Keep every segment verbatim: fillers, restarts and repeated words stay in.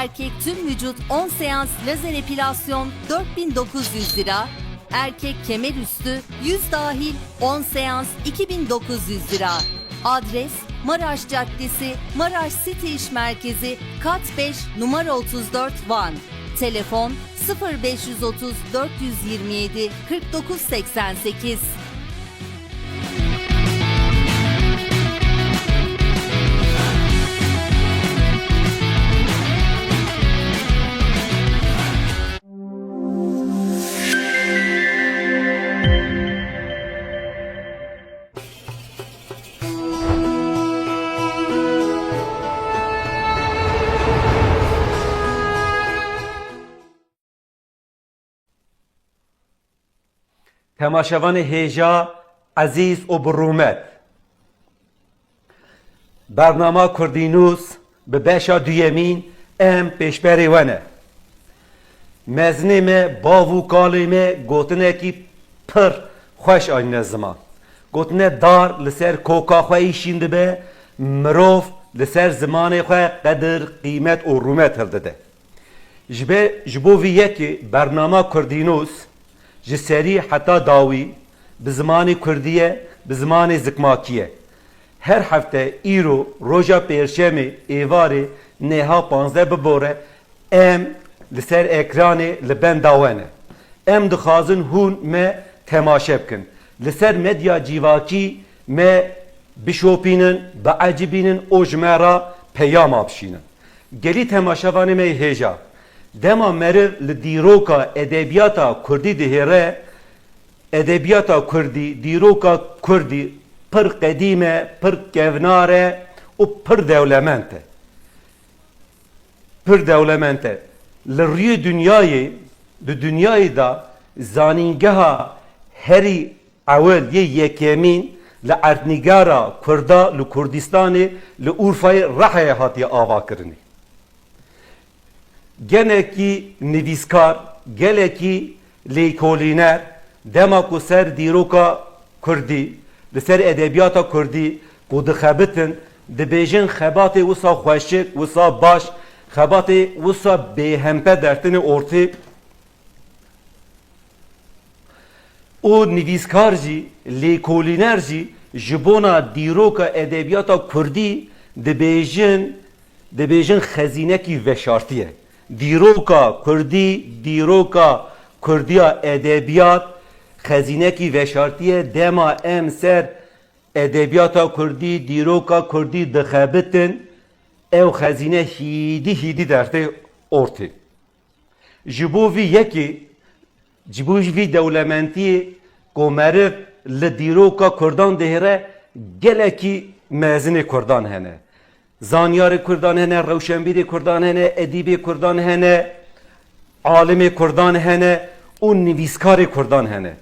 Erkek tüm vücut on seans lazer epilasyon dört bin dokuz yüz lira. Erkek kemer üstü yüz dahil on seans iki bin dokuz yüz lira. Adres: Maraş Caddesi, Maraş City İş Merkezi, kat beş, numara otuz dört, Van. Telefon: sıfır beş yüz otuz, dört yüz yirmi yedi, kırk dokuz seksen sekiz. Temaşevanê hêja ezîz û bi rûmet. Bernama Kurdînûs bi beşa duyemîn em pêşberê we ne. Mezinê me, bav û kalê me gotinekî pir xweş anîne ziman. Gotine, dar li ser koka xwe îşîn dibe, mirov li ser zimanê xwe qedir, qîmet û rûmet hildide. Ji be, ji bo vî yekê bernama Kurdînûs ji serî heta dawî bi zimanê kurdî ye, bi zimanê zikmakî ye. Her hefte, îro, roja pêncşemê, êvarê, nêha panzdeh bibore, em li ser ekranê li benda we ne. Em dixwazin hûn me temaşe bikin. Li ser medya cîvakî me bişopînin, biecibînin û ji me re peyama bişînin. Gelî temaşevanê me yê hêja, dema meriv li dîroka edebiyata kurdî dihêre, edebiyata kurdî, dîroka kurdî pir qedîm e, pir kevnar e û pir dewlemend e. Pir dewlemend e. Li rûyê dinyayê, di dinyayê de zanîngeha herî ewil yê yekemîn li erdnîgara Kurda li Kurdistanê, li Urfayê Rihayê hatiye avakirinê. Gelekî nivîskar, gelekî lêkolîner, dema ku ser dîroka kurdî, li ser edebiyata kurdî ku dixebitin, dibêjin xebatê wisa xweşik, wisa baş, xebatê wisa bêhempe dertine ortê. Û nivîskar jî, lêkolîner jî ji bona dîroka edebiyata kurdî dibêjin, dibêjin xezînekî veşartî ye. Dîroka kurdî, dîroka kurdiya edebiyat xezînekî veşartî ye. Dema em ser edebiyata kurdî, dîroka kurdî dixebitin, ew xezîne hîdî hîdî dertê ortê. Ji bo vî yekê, ji bo vî dewlemendiyê ku meriv li dîroka kurdan dihêre, gelekî mezinê kurdan hene. Zanyarê kurdan hene, rewşenbîrê kurdan hene, edîbê kurdan hene, alimê kurdan hene û nivîskarê kurdan hene.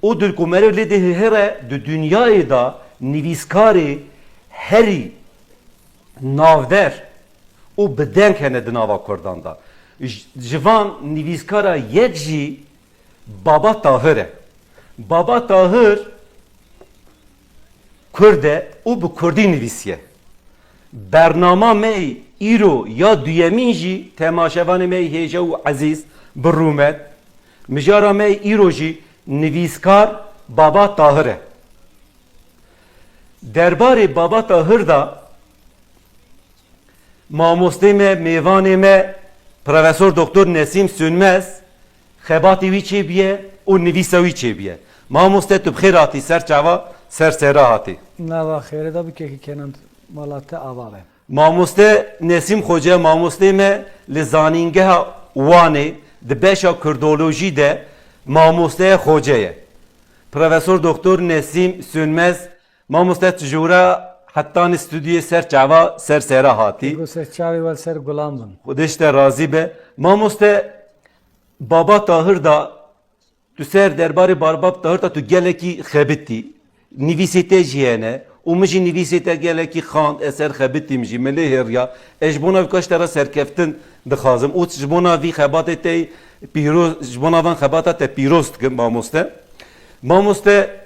Û di ku meriv lê dihêre, di dinyayê de nivîskarê herî navder û bi deng hene di nava kurdan de. Ji, ji van nivîskara yek jî Baba Tahir e. Baba Tahir kurd e û bi kurdî nivîsiye. Bernama me yê îro ya duyemîn jî, temaşevanê me yê hêja û ezîz, bi rûmet, mijara me yê îro jî nivîskar Baba Tahir e. Derbarê Baba Tahir de mamostê me, mêvanê me, Profesor Doktor Nesîm Sönmez xebatê wî çêbûye û nivîsa wî çêbûye. Mamoste, tu bi xêr hatî ser çava, ser sera hatî. Nava xêrê de bikekî Kenan, mala te ava be. Mamoste Nesîm Xoce, mamostê me li Zanîngeha Wanê di beşa Kurdolojî de mamosteya Xoce ye. Profesor Doktor Nesîm Sönmez, mamoste, tu ji wira hetanî stûdyoyê ser çava, ser sera hatî. Go ser çavê we li ser gulan bin. Xwedê ji te razî be. Mamoste, Baba Tahir da, tu ser derbarê Barbab Tahir da tu gelekî xebitî. Nivîsê te jî hene û min jî nivîsê te gelekî xwend, ez ser xebitîm jî, min lê hêriya. Ez ji bona vî ka ji te re serkeftin dixwazim û ji bona vî xebatê te pîroz, ji bona van xebata te pîroz dikim, mamoste. Mamoste,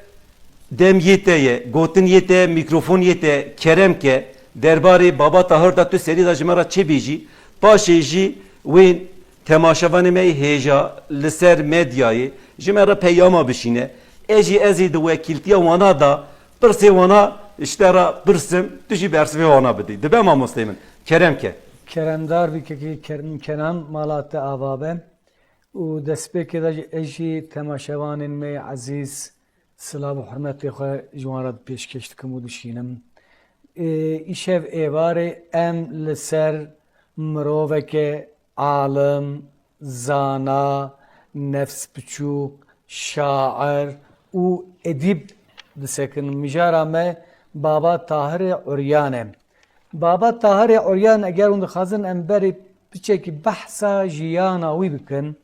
dem yê te ye, gotin yê te, mîkrofon yê te, kerem ke, derbarê Baba Tahir da tu serî da ji me re çi bêjî, Paşê jî wên temaşevanê me yê hêja li ser medyayê ji me re peyama bişîne. Ez jî ez ê di wekîltiya wana de pirsê wana ji te re pirsim, tu jî bersivê wana bidî. Dibe mamosteyê min. Kerem ke. Keremdar bî kekê Kerim Kenan, mala te ava be. Û destpêkê de jî ez jî temaşevanên me yê ezîz silav û hurmetê xwe ji wan re pêşkêş dikim û dişînim. Ê, îşev êvarê em li ser miroveke alim, zana, nefsbiçûk, şair û edîb disekinin. Mijara me Baba Tahirê Uryan e. Baba Tahirê Uryan, eger hûn dixwazin em berê piçekî behsa jiyana wî bikin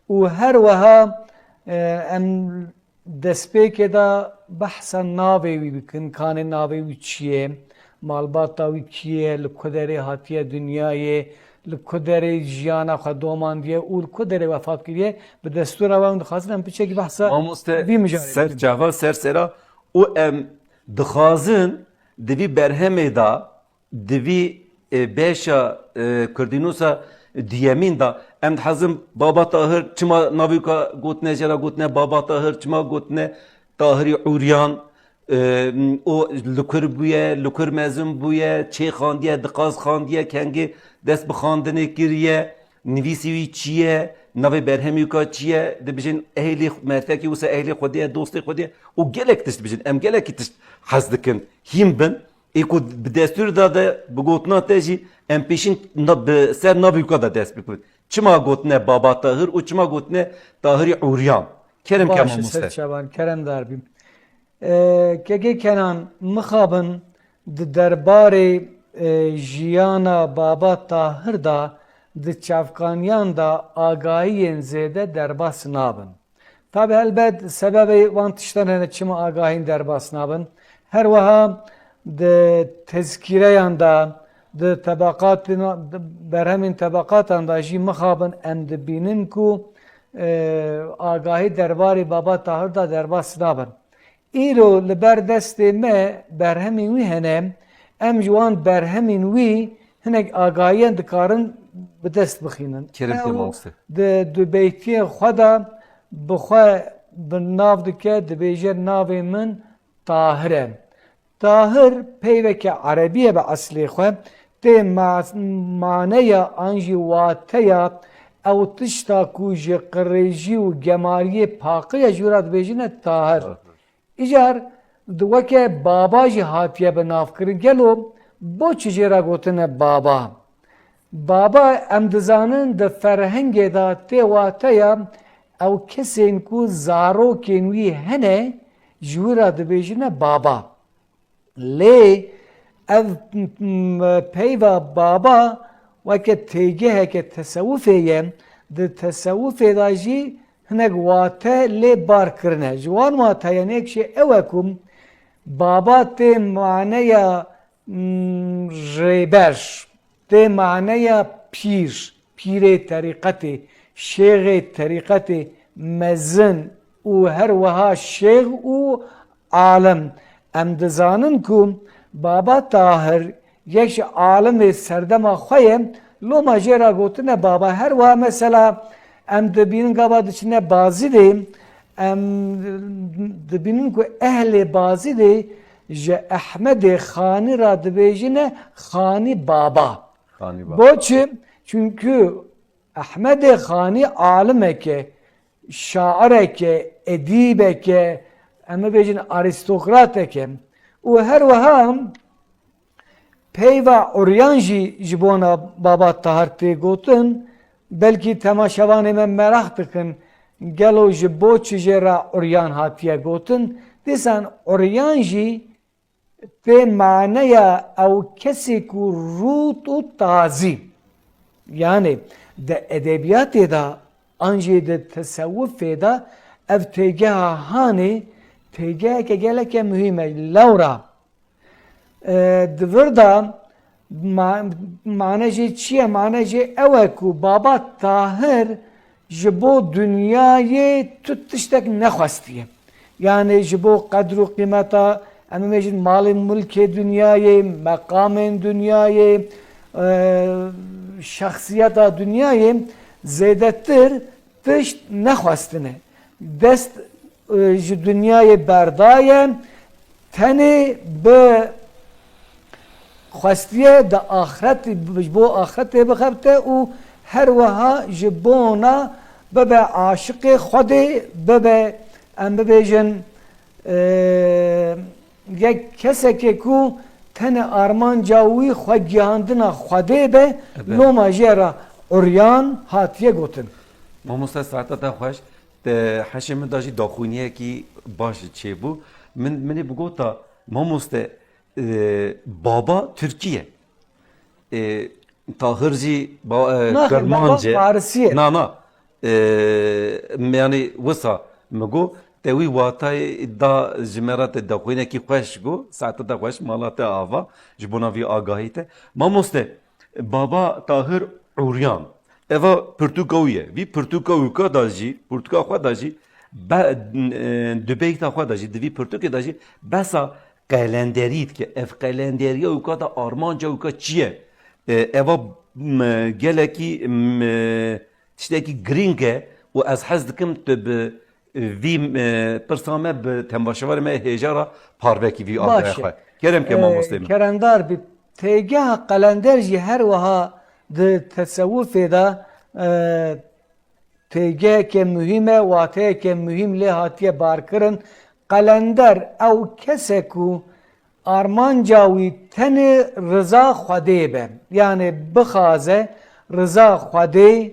û her wiha, e, em destpêkê de behsa navê wî bikin, kanê navê wî çi ye, malbata wî kî ye, li ku derê hatiye dinyayê, li ku derê jiyana xwe domandiye û li ku derê wefat kiriye, bi destûra we hûn dixwazin em piçekî behsa Mamoste, vî mijarê ser bikin. Çava, ser sera û em dixwazin di vî berhemê de, di vî, e, beşa, e, Kurdînûsa duyemîn de, em dixwazin Baba Tahir çima navê wî ka gotine, jê re gotine Baba Tahir, çima gotine Tahirî Uryan, e, û li kur bûye, li kur mezin bûye, çê xandiye, diqas xandiye, kengê dest bi xandinê kiriye, nivîsî wî çi ye, navê berhemê wî ka çi ye, dibêjin ehlê xwe, merfekî wisa ehlê Xwedê ye, dostê Xwedê ye û gelek tişt dibêjin. Em gelekî tişt hez dikin hîn bin. Ê ku bi destûrê de, de bi gotina te jî em pêşîn na-, bi ser navê wî ka de dest bikin. Çima gotine Baba Tahir û çima gotine Tahirî Uryan? Kerem ke Baş e, mamoste. Ser çavan, keremdar bîm. E, Kekê Kenan, mixabin di derbarê, e, jiyana Baba Tahir de di çavkaniyan de agahiyên zêde derbas nabin. Tabi helbet sebebê wan tiştan hene çima agahîn derbas nabin. Her wiha di tezkîreyan de, di tebaqatên, di berhemên tebaqatan de jî mixabin em dibînin ku, e, agahî derbarê Baba Tahir de derbas nabin. Îro li ber destê me berhemên wî hene, em ji wan berhemên wî hinek agahiyan dikarin bi dest bixînin. Kerem ke mamoste. Ew di dubeytiyê xwe de bi xwe bi nav dike, dibêje, navê min Tahir e. Tahir peyveke erebî ye bi eslê xwe, tê ma-, maneya an jî wateya ew tişta ku ji qirêjî û gemariyê paqij e, ji wî re dibêjine Tahir. Îcar di weke baba jî hatiye bi nav kirin. Gelo bo çi jê re gotine baba? Baba, em dizanin, di ferhengê de tê wateya ew kesên ku zarokên wî hene, ji wî re dibêjine baba. Lê ev, m, m, peyva baba weke têgeheke tesewufê ye. Di tesewufê de jî hinek wate lê bar kirine. Ji wan wateyan yek jî ew e ku baba tê maneya, m, rêber, tê maneya pîr, pîrê terîqetê, şêxê terîqetê mezin û her wiha şêx û alim. Em dizanin ku Baba Tahir yek ji alimê serdema xwe ye, loma jê re gotine baba. Her wiha mesela em dibînin gava diçine Bazîdê, em dibînin ku ehlê Bazîdê ji Ehmedê Xanî re dibêjine Xanî Baba. Xanî Baba. Bo çi? Çunku Ehmedê Xanî alimeke, şaireke, edîbeke, em bibêjin arîstokrateke û her wiha peyva Uryan jî ji bona Baba Tahir tê gotin. Belkî temaşevanê me meraq dikin, gelo ji bo çi jê re Uryan hatiye gotin? Dîsan Uryan jî tê maneya ew kesê ku rût û tazî, yanî di edebiyatê de an jî di tesewufê de ev têgeha hanê têgeheke geleke muhîm e. Lewra, e, di vir de ma-, mane jê çi ye? Mane jê ew e ku Baba Tahir ji bo dinyayê tu tiştek nexwestiye. Yanî ji bo qedr û qîmeta, em bibêjin, malên mulkê dinyayê, meqamên dinyayê, e, Şexsiyeta dinyayê zêdetir tişt nexwestine. Dest, e, ji dinyayê berdaye, tenê bi xwestiye di axretê, ji bo axretê bixebite û her wiha ji bona bibe aşiqê Xwedê, bibe, em bibêjin, e, yek kesekê ku tenê armanca wî xwe gihandina Xwedê be, Ebe. Loma jê re uryan hatiye gotin. Mamoste, saeta te xweş. Te heşê min da jî daxuyaniyekî baş çêbû. Min, min ê bigota, mamoste, e, baba Tirkî ye. E, Tahir jî ba-, e, Naxê, baba Kirmanc e. Farisî ye. Na, na. E, yanî wisa min got, te wî watayê da ji me re, te daxuyanekî xweş got, saeta te xweş, mala te ava, ji bona vî agahî te. Mamoste, baba Tahir Uryan. Eva pirtûka wî ye. Vî pirtûka wî ka da jî, pirtûka xwe da jî, be-, e, dubeyta xwe da jî, di vî pirtûkê da jî behsa qelenderî dike. Ev qelenderiya wî ka da armanca wî ka çi ye? E, eva, m, gelekî, m, tiştekî girîng e û ez hez dikim tu bi vî, e, pirsa me bi temaşevarê me hêja re parvekî vî agahê xwe. Kerem ke, e, mamostê min. Kerendar bî, têgeha qelender jî her wiha di tesewufê de, e, têgeheke muhîm e, wateyeke muhîm lê hatiye barkirin. Qelender ew kes e ku armanca wî tenê riza Xwedê be. Yanê bixaze riza Xwedê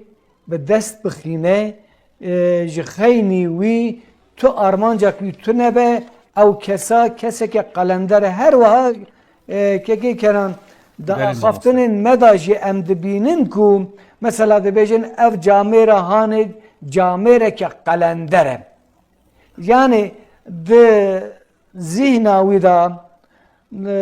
bi dest bixîne, e, ji xeynî wî tu armancek wî tune be, ew kesa keseke qelender e. Her wiha, e, kekê Kenan, di axaftinên me de jî em dibînin ku mesela dibêjin ev camêra hanê camêreke qelender e. Yanî di zîhna wî de, e,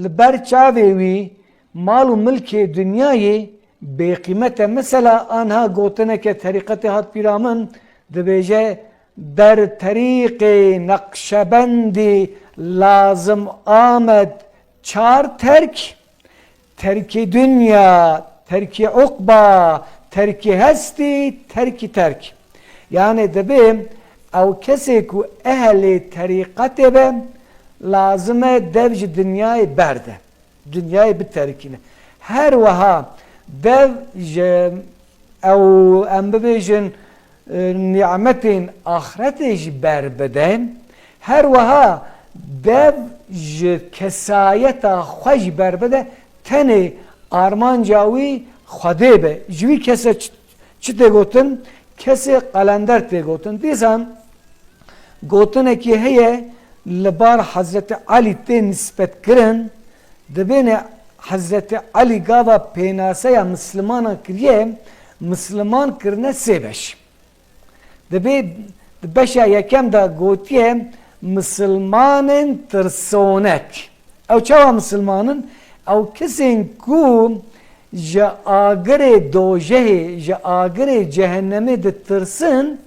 li ber çavê wî mal û milkê dinyayê bêqîmet e. Mesela anha gotineke terîqetê hat pîra min, dibêje, der terîqê Neqşebendî lazim amed çar terk, terkî dinya, terkî uqba, terkî hestî, terkî terk. Yanê dibê ew kesê ku ehlê terîqetê be, lazim e dev ji dinyayê berde. Dinyayê biterkîne. Her wiha dev ji ew, em bibêjin, e, nîmetên axretê jî berbide. Her wiha dev ji kesayeta xwe jî berbide, tenê armanca wî Xwedê be. Ji wî kese çi, çi tê gotin? Kesê qelender tê gotin. Dîsan gotinekî heye li bar Hezretî Elî tê nisbetkirin, dibêne Hezretî Elî gava pênaseya mislimanan kiriye, misliman kirine sê beş. Dibê di beşa yekem de gotiye misilmanên tirsonek. Ew çawa misilman in? Ew kesên ku ji agirê dojehê, ji agirê cehennemê ditirsin,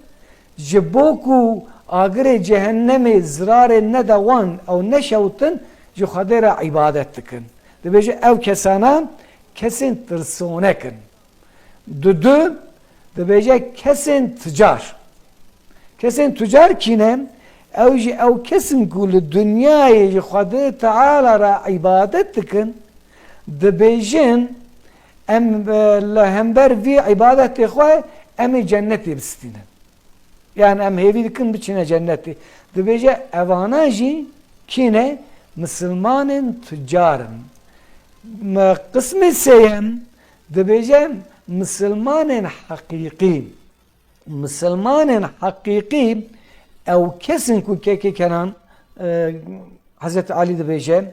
ji bo ku agirê cehennemê zirarê nede wan, ew neşewtin, ji Xwedê re îbadet dikin. Dibêje ew kesana kesên tirsonek in. Dudu dibêje kesên tucar. Kesên tucar kî ne? Ew jî ew kes in ku li dinyayê ji Xwedê Teala re îbadet dikin, dibêjin, em, e, li hember vî îbadetê xwe em ê cennetê bistînin. Yanî em hêvî dikin biçine cennetê. Dibêje evana jî kî ne? Misilmanên tucar in. Me qismê sêyem dibêje misilmanên heqîqî. Misilmanên heqîqî ew kes in ku kekê Kenan, e, Hezretî Elî dibêje,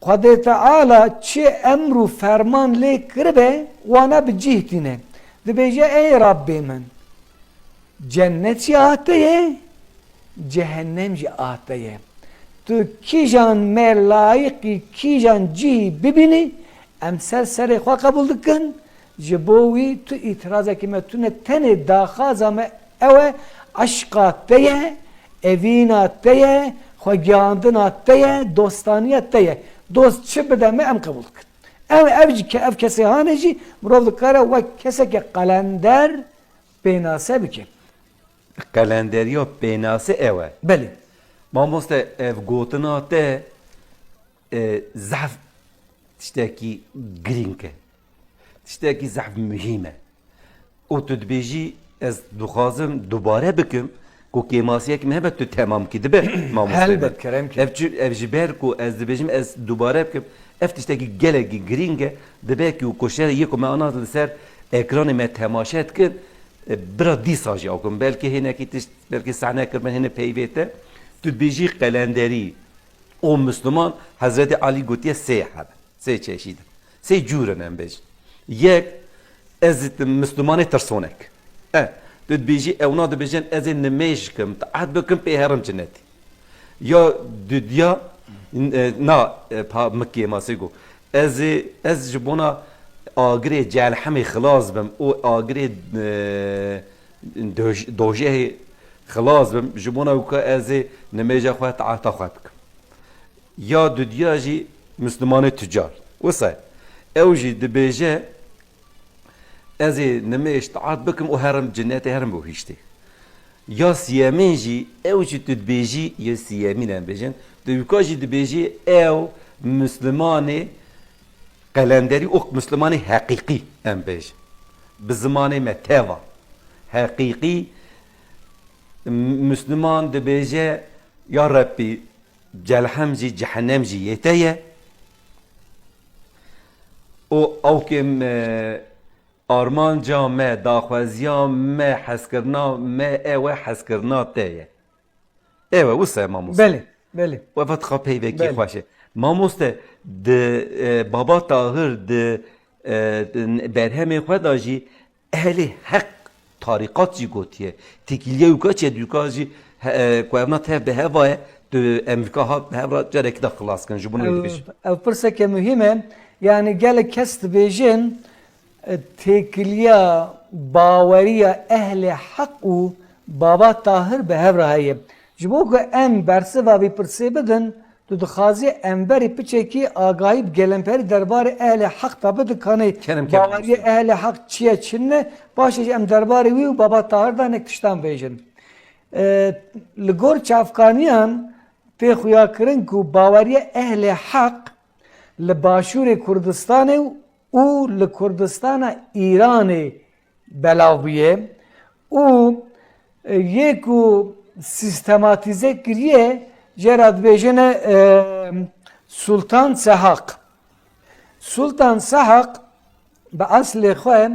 Xwedê Teala çi emr û ferman lê kiribe, wana bi cih tîne. Dibêje, ey Rabbê min, cennet jî a te ye, cehennem jî a te ye. Tu kîjan me layiqî kîjan cihî bibînî, em ser serê xwe qebûl dikin, ji bo wî tu îtirazekî me tune, tenê daxaza me ew e, eşqa te ye, evîna te ye, xwegihandina te ye, dostaniya te ye. Dost çi bide me, em qebûl dikin. Ev, ev jî ke-, ev kesê hanê jî mirov dikare wek keseke qelender pênase bike. Qelenderiya pênase ew e. Belê. Mamoste, ev gotina te, e, zehf tiştekî girîng e. Tiştekî zehf muhîm e. Û tu dibêjî, ez dixwazim dubare bikim, ku kêmasiyek me hebe tu temam kî dibe, mamoste. Helbet, kerem kî. Ev çi, ev ji ber ku ez dibêjim, ez dubare bikim, ev tiştekî gelekî girîng e, dibe ku kuşe yê ku me ana li ser ekranê me temaşe dikin, e, bira dîsa jî ew kin. Belkî hênekî tişt, belkî sehne kiribin, hêne peyvê te. Tu dibêjî qelenderî û Misliman, Hezretî Alî gotiye sê hebe. Sê çeşîd in. Sê cûr in em bêjin. Yek, ez ê Mislimanê tirsonek. E, tu dibêjî, ewna dibêjin, ez ê nimêj kim, taet bikim, pê herim cinetî. Ya dudiya, e, na, e, pa, mi kêmasê got. Ez ê, ez ji bona agirê cehlhemê xilas bim û agirê, e, doj-, dojehê xilas bim, ji bona wika ez ê nimêja xwe, taeta xwe bikim. Ya dudiya jî Mislimanê tucar. Wisa ew jî dibêje, ez ê nimêj taet bikim û herim cinetê herim bo hiştê. Ya siyemîn jî, ew jî tu dibêjî, ya siyemîn em bêjin, tu wika jî dibêjî, ew Mislimanê qelenderî û Mislimanê heqîqî em bêjin. Bi zimanê me teva. Heqîqî, M-, Misliman dibêje, ya Rebbî, celhem jî, cehennem jî yê te ye. Û ew ke me, armanca me, daxwaziya me, hezkirina me, ew e hezkirina te ye. Ew e, wisa ye mamoste. Belê, belê. Û ev xwe peyvekî Belê. xweş e. Mamoste, di, e, Baba Tahir, di, e, di berhemê xwe de jî Ehlê Heq tarîqat jî gotiye. Têkiliya wika çi ye, dûka jî he-, e, ku evna tev bi heva ye, tu em wika ha bi hev re carekî de xilas kin, ji bo wê Ew, dibêjim. ev pirseke muhîm e. Yani gelek kes dibêjin, e, têkiliya baweriya Ehlê Heq û Baba Tahir bi hev re heye. Ji bo ku em bersiva vî pirsê bidin, Tu dixwazî em berî piçekî agahî bi gelemperî derbarê Ehlê Heq de bidin, kanê Kerem, kerem, baweriya mamoste. Ehlê Heq çi ye, çi ne? Paşê jî em derbarê wî û Baba Tahir de hinek tiştan bêjin. E, li gor çavkaniyan tê xuyakirin ku baweriya Ehlê Heq li Başûrê Kurdistanê û li Kurdistana Îranê belav bûye û, e, yê ku sîstematîze kiriye, jê re dibêjin, e, Sultan Sehaq. Sultan Sehaq bi eslê xwe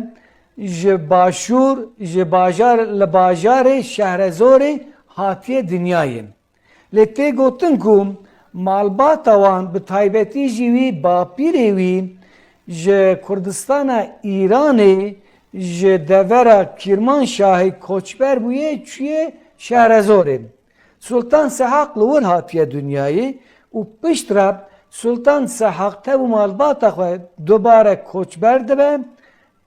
ji başûr, ji bajar, li bajarê Şehrezorê hatiye dinyayê. Lê tê gotin ku malbata wan, bi taybetî jî wî bapîrê wî, ji Kurdistana Îranê, ji devera Kîrmanşahê koçber bûye, çûye Şehrezorê. Sultan Sehaq li wir hatiye dinyayê û piştre Sultan Sehaq tev û malbata xwe dubare koçber dibe,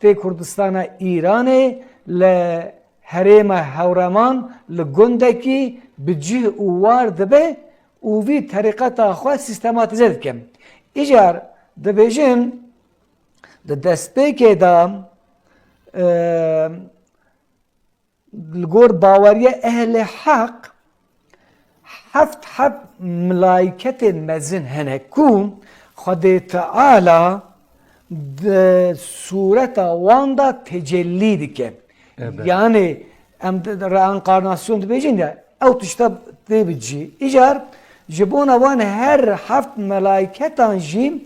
tê Kurdistana Îranê, li herêma Hewreman, li gundekî bi cih û war dibe û vî terîqeta xwe sîstematîze dike. Îcar dibêjin, di destpêkê de, e, li gor baweriya Ehlê Heq, heft heb milayketên mezin hene ku Xwedê Teala di sûreta wan de tecellî dike. Evet. Yani em de reenkarnasyon dibêjin ya, ew tişta tê bi cî. Îcar ji bona wan her heft melayketan jî,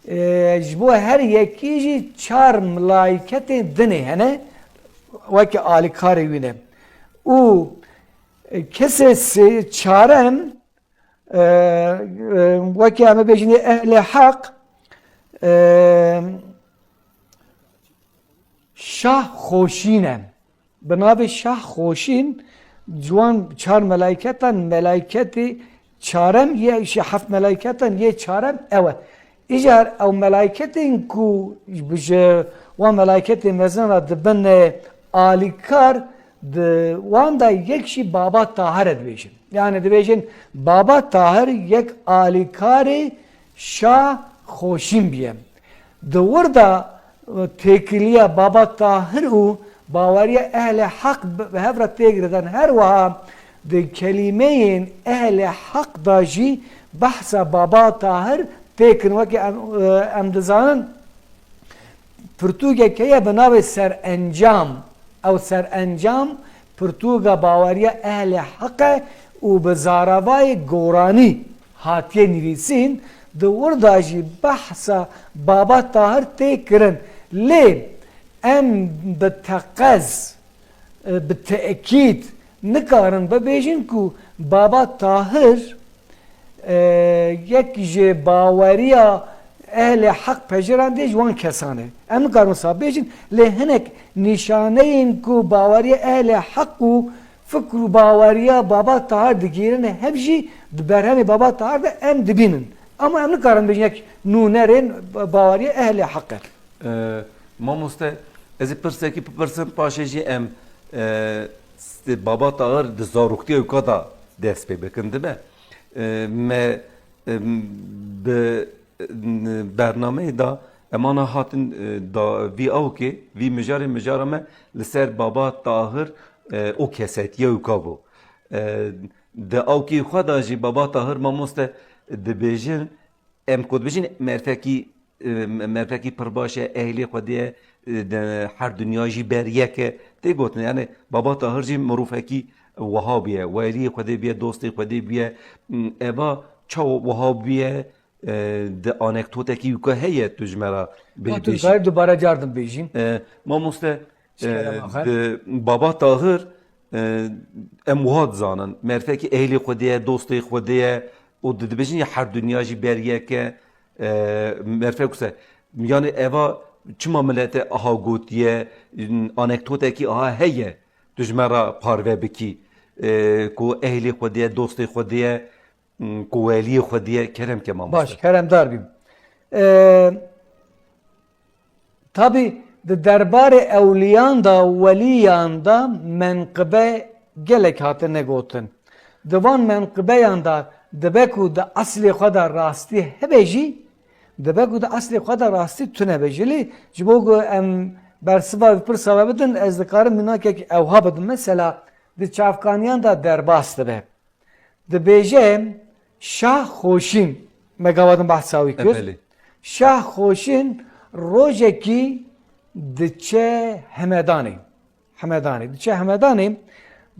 e, ji bo her yekî jî çar milayketên dinê hene, weke alîkarê wî ne. Û, e, kesê sê-, çarem, e, e, weke em ê bêjin ê Ehlê Heq, e, Şah Xoşîn e. Bi navê Şah Xoşîn, ji wan çar melayketan, melayketê çarem yê, ji heft melayketan yê çarem ew e. Îcar ew melayketên ku ji wan melayketên mezin re dibin alîkar, di wan de yek jî Baba Tahir e dibêjin. Yani dibêjin Baba Tahir yek alîkarê Şah Xoşîn bûye. Di wir de, e, têkiliya Baba Tahir û baweriya ehlê heq bi, bi hev re tê girtin. Her wiha di kelîmeyên ehlê heq de jî behsa Baba Tahir tê kirin. Wekî em, e, em dizanin, pirtûkek heye bi navê Serencam. Ew serencam pirtûka baweriya ehlê heq e û bi zaravayê goranî hatiye nivîsîn, di wir de jî behsa Baba Tahir tê kirin. Lê em bi teqez, e, bi te'kîd nikarin bibêjin ku Baba Tahir, e, yek ji baweriya ehlê heq pejirandê ji wan kesan e. Em nikarin wisa bêjin, lê hinek nîşaneyên ku baweriya ehlê heq û fikr û baweriya Baba Tahir digihînin hev jî di berhemê Baba Tahir de em dibînin. Ama em nikarin bêjin yek nûnerên baweriya ehlê heq e. E, mamoste, ez ê pirsekî bipirsim, paşê jî em, e, st-, Baba Tahir di zaroktiya wika de dest pê bikin dibe. E, me, e, bi, e, bernameyê de em ana hatin, e, da vî awkê, vî mijarê, mijara me li ser Baba Tahir, e, û kesetiya wika bû. E, di awkê xwe de jî Baba Tahir mamoste dibêjin, em ku dibêjin merfekî, e, merfekî pir baş e, ehlê Xwedê ye, e, de her dinya jî ber yek e. Tê gotin, yani Baba Tahir jî mirofekî wiha bûye, weliyê Xwedê bûye, dostê Xwedê bûye. Eva çawa wiha bûye, e, di anekdotekî wika heye tu ji me re bê-, Ka tu bêjî. Dikare dubare car din bêjî? E, mamoste, Şikere e, maxe. Di Baba Tahir, e, em wiha dizanin. Merfekî ehlê Xwedê ye, dostê Xwedê ye û di-, dibêjin ya her dinya jî ber yek e, e, merfek wisa. Yani eva çima milete aha gotiye, anekdotekî aha heye, tu ji me re parve bikî, e, ku ehlê Xwedê ye, dostê Xwedê ye, ku weliyê Xwedê ye, kerem ke mamoste. Baş, keremdar bîm. E, Tabî di derbarê ewliyan de, weliyan de menqibe gelek hatine gotin. Di van menqibeyan de dibe ku di eslê xwe de rastî hebe jî, dibe ku di eslê xwe de rastî tune be jî. Lê ji bo ku em bersiva vî pirsa we bidin, ez dikarim mînakek ewha bidim. Mesela di çavkaniyan de derbas dibe. Dibêje, Şah Xoşîn, me gava din behsa wî kir. E, belê. Şah Xoşîn rojekî diçe Hemedanê. Hemedanê. Diçe Hemedanê,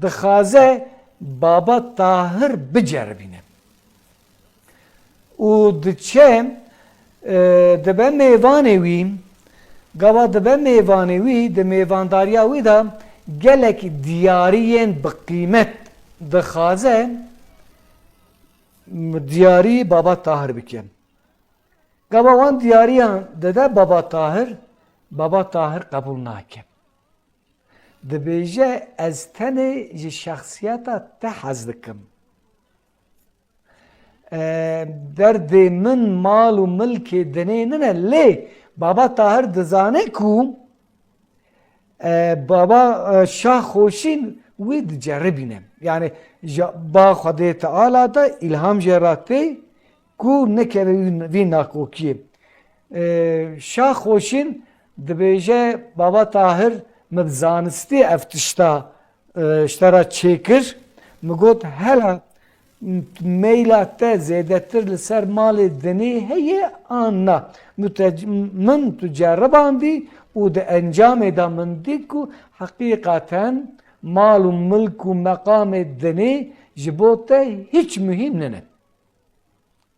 dixwaze Baba Tahir biceribîne. Û diçe, e, dibe mêvanê wî, gava dibe mêvanê wî, di mêvandariya wî de gelek diyariyên bi qîmet dixwaze, m-, diyarî Baba Tahir bike. Gava wan diyariyan dide Baba Tahir, Baba Tahir qebûl nake. Dibêje, ez tenê ji şexsiyeta te hez dikim. E, derdê min mal û milkê dinê nine, lê Baba Tahir dizane ku, e, Baba, e, Şah Xoşîn wî diceribîne. Yani ji ba Xwedê Teala de îlham jê re tê ku nekeve wî, vî nakokiyê. E, Şah Xoşîn dibêje, Baba Tahir, min bi zanistî ev tişta e, ji te re çêkir. Min got, hela meyla te zêdetir li ser malê dinê heye an na? Min tu, min tu ceribandî û di encamê de min dît ku heqîqeten mal û milk û meqamê dinê ji bo te hîç muhîm nine.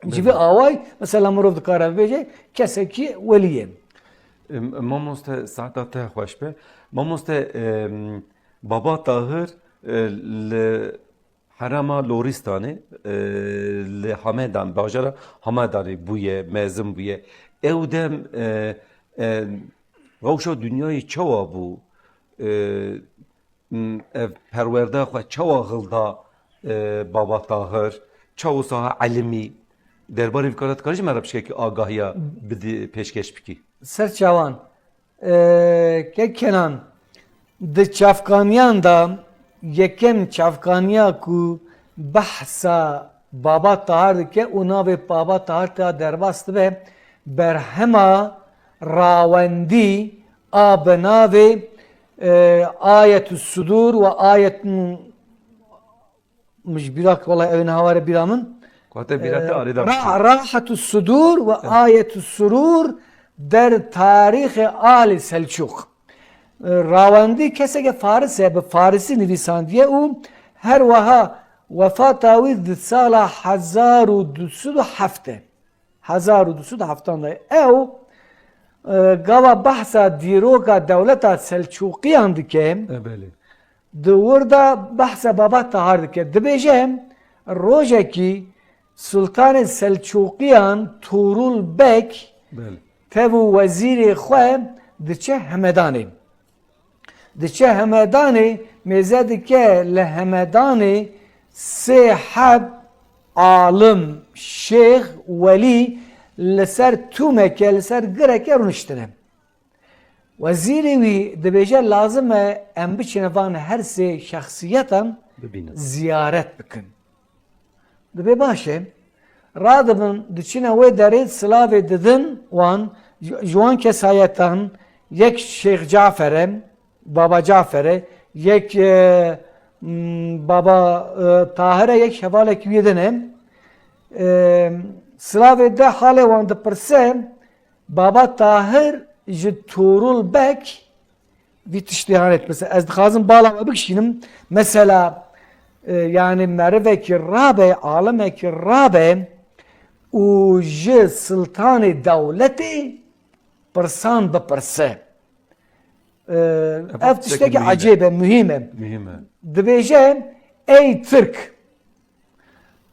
Ji vî Belê. Awayî, mesela mirov dikare bibêje, kesekî welî ye. Em, mamoste, saeta te xweş be. Mamoste, em, Baba Tahir, e, li herêma Loristanê, e, li Hamedan, bajara Hamedanê bûye, mezin bûye. Ew dem, e, e, rewşa dinyayê çawa bû? E, M, ev perwerda xwe çawa hilda, e, Baba Tahir? Çawa wiha elimî? Derbarê vî kara dikarî ji me re pişkekî agahiya bidî, pêşkêş bikî? Ser çawan, e, Kek Kenan, di çavkaniyan de yekem çavkaniya ku behsa Baba Tahir dike û navê Baba Tahir tê derbas dibe, berhema rawendî a bi navê, e, Ayetus Sudur ve Ayet-, min ji bîra, wela ew ê niha were bîra min. Ku hate bîra te, e, arê de ra-, biçe. Rahetus Sudur ve Ayetus Surur der tarîxê Alî Selçûq. E, rawendî keseke Faris e, bi Farisî nivîsandiye û her wiha wefata wî di sala hezar û du sed û heft e. Hezar û du sed û heftan de. Ew, e, gava behsa dîroka dewleta Selçûqiyan dike. E, belê. Di wir de behsa Baba Tahir dike. Dibêje, rojekî Sultanê Selçûqiyan Tuğrul Beg, belê, tev û wezîrê xwe diçe Hemedanê. Diçe Hemedanê, mêze dike li Hemedanê sê heb alim, şêx, welî li ser tûmeke, li ser gireke rûniştine. Wezîrê wî dibêje, lazim e em biçine van her sê şexsiyetan bibînin, ziyaret bikin. Dibê baş e. Radibin, diçine wê derê, silavê didin wan, ji, ji wan kesayetan yek Şêx Cafer e, Baba Cafer e, yek, e, m, Baba, e, Tahir e, yek hevalekî wî din e. E, silavê de halê wan dipirse, Baba Tahir ji Tuğrul Beg vî tiştê hanê dipirse. Ez dixwazim bala we bikişînim. Mesela, e, yani merivekî rabe, alimekî rabe û ji siltanê dewletê pirsan bipirse. E, ev tiştekî ecêb e, muhîm e. Muhîm e. Dibêje, ey Tirk,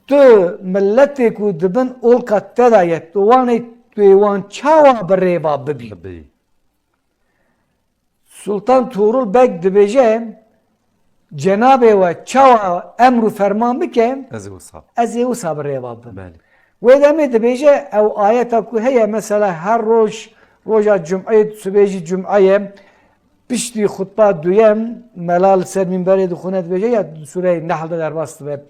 tu miletê ku di bin olka te de ye, tu wanê, tu ê wan çawa bi rêva bibî? Bibî. Sultan Tuğrul Beg dibêje, cenabê we çawa emr û ferman bike, ez ê wisa, ez ê wisa bi rêva bibim. Belê. Wê demê dibêje, ew ayeta ku heye, mesela her roj, roja cumeyê, sibê jî cume ye, piştî xutba duyem, mela li ser mînberê dixwine, dibêje, ya di Sûreyê Nehl de derbas dibe.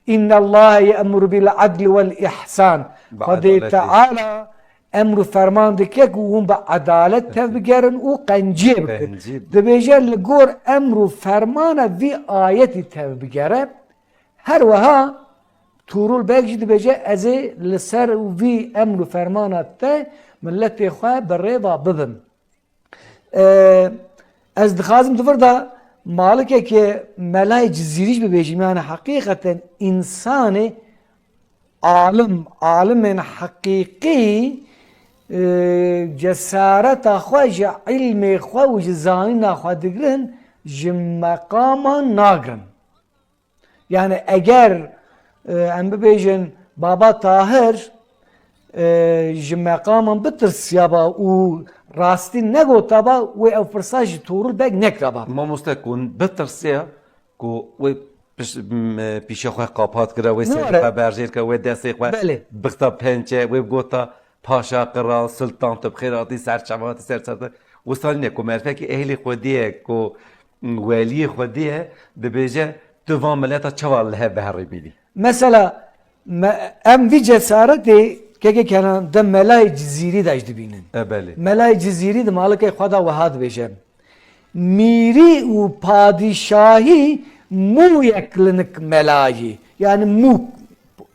İnnallaha ye'muru bil adli vel ihsan. Bi Xwedê edaletê. Teala emr û ferman dike ku hûn bi edalet tevbigerin û qenciyê bikin. Qencî. Dibêje, li gor emr û fermana vî ayetî tevbigere. Her wiha Tuğrul Beg jî dibêje, ez ê li ser vî emr û fermana te miletê xwe bi rêva bibim. Ee, ez dixwazim di vir de malikeke Melayê Cizîrî jî bibêjim, yani heqîqeten însanê alim, alimên heqîqî, e, cesareta xwe ji ilmê xwe û ji zanîna xwe digirin, ji meqaman nagrin. Yani eger, e, em bibêjin Baba Tahir, e, ji meqaman bitirsiyaba û rastî negotaba, wê ew pirsa ji Tuğrul Beg nekiraba. Mamoste, ku bitirsiya, ku wê piş-, m-, pîşa xwe qapat kira, wê serê xwe berjêr kira, wê destê xwe bixta pençe, wê gota, Paşa, qral, sultan, tu bi xêr hatî, ser çava hatî, ser çava. Wisa nîne ku merivekî ehlî Xwedê ye, ku weliyê Xwedê ye, dibêje, tu van mileta çawa li hev biherî bînî? Mesela, me, em vî cesaretê keke Kenan di Melayê Cizîrî de jî dibînin. E, belê. Melayê Cizîrî di malikê xwe de wiha dibêje, mîrî û padîşahî mûyek li nik melayî. Yani mû,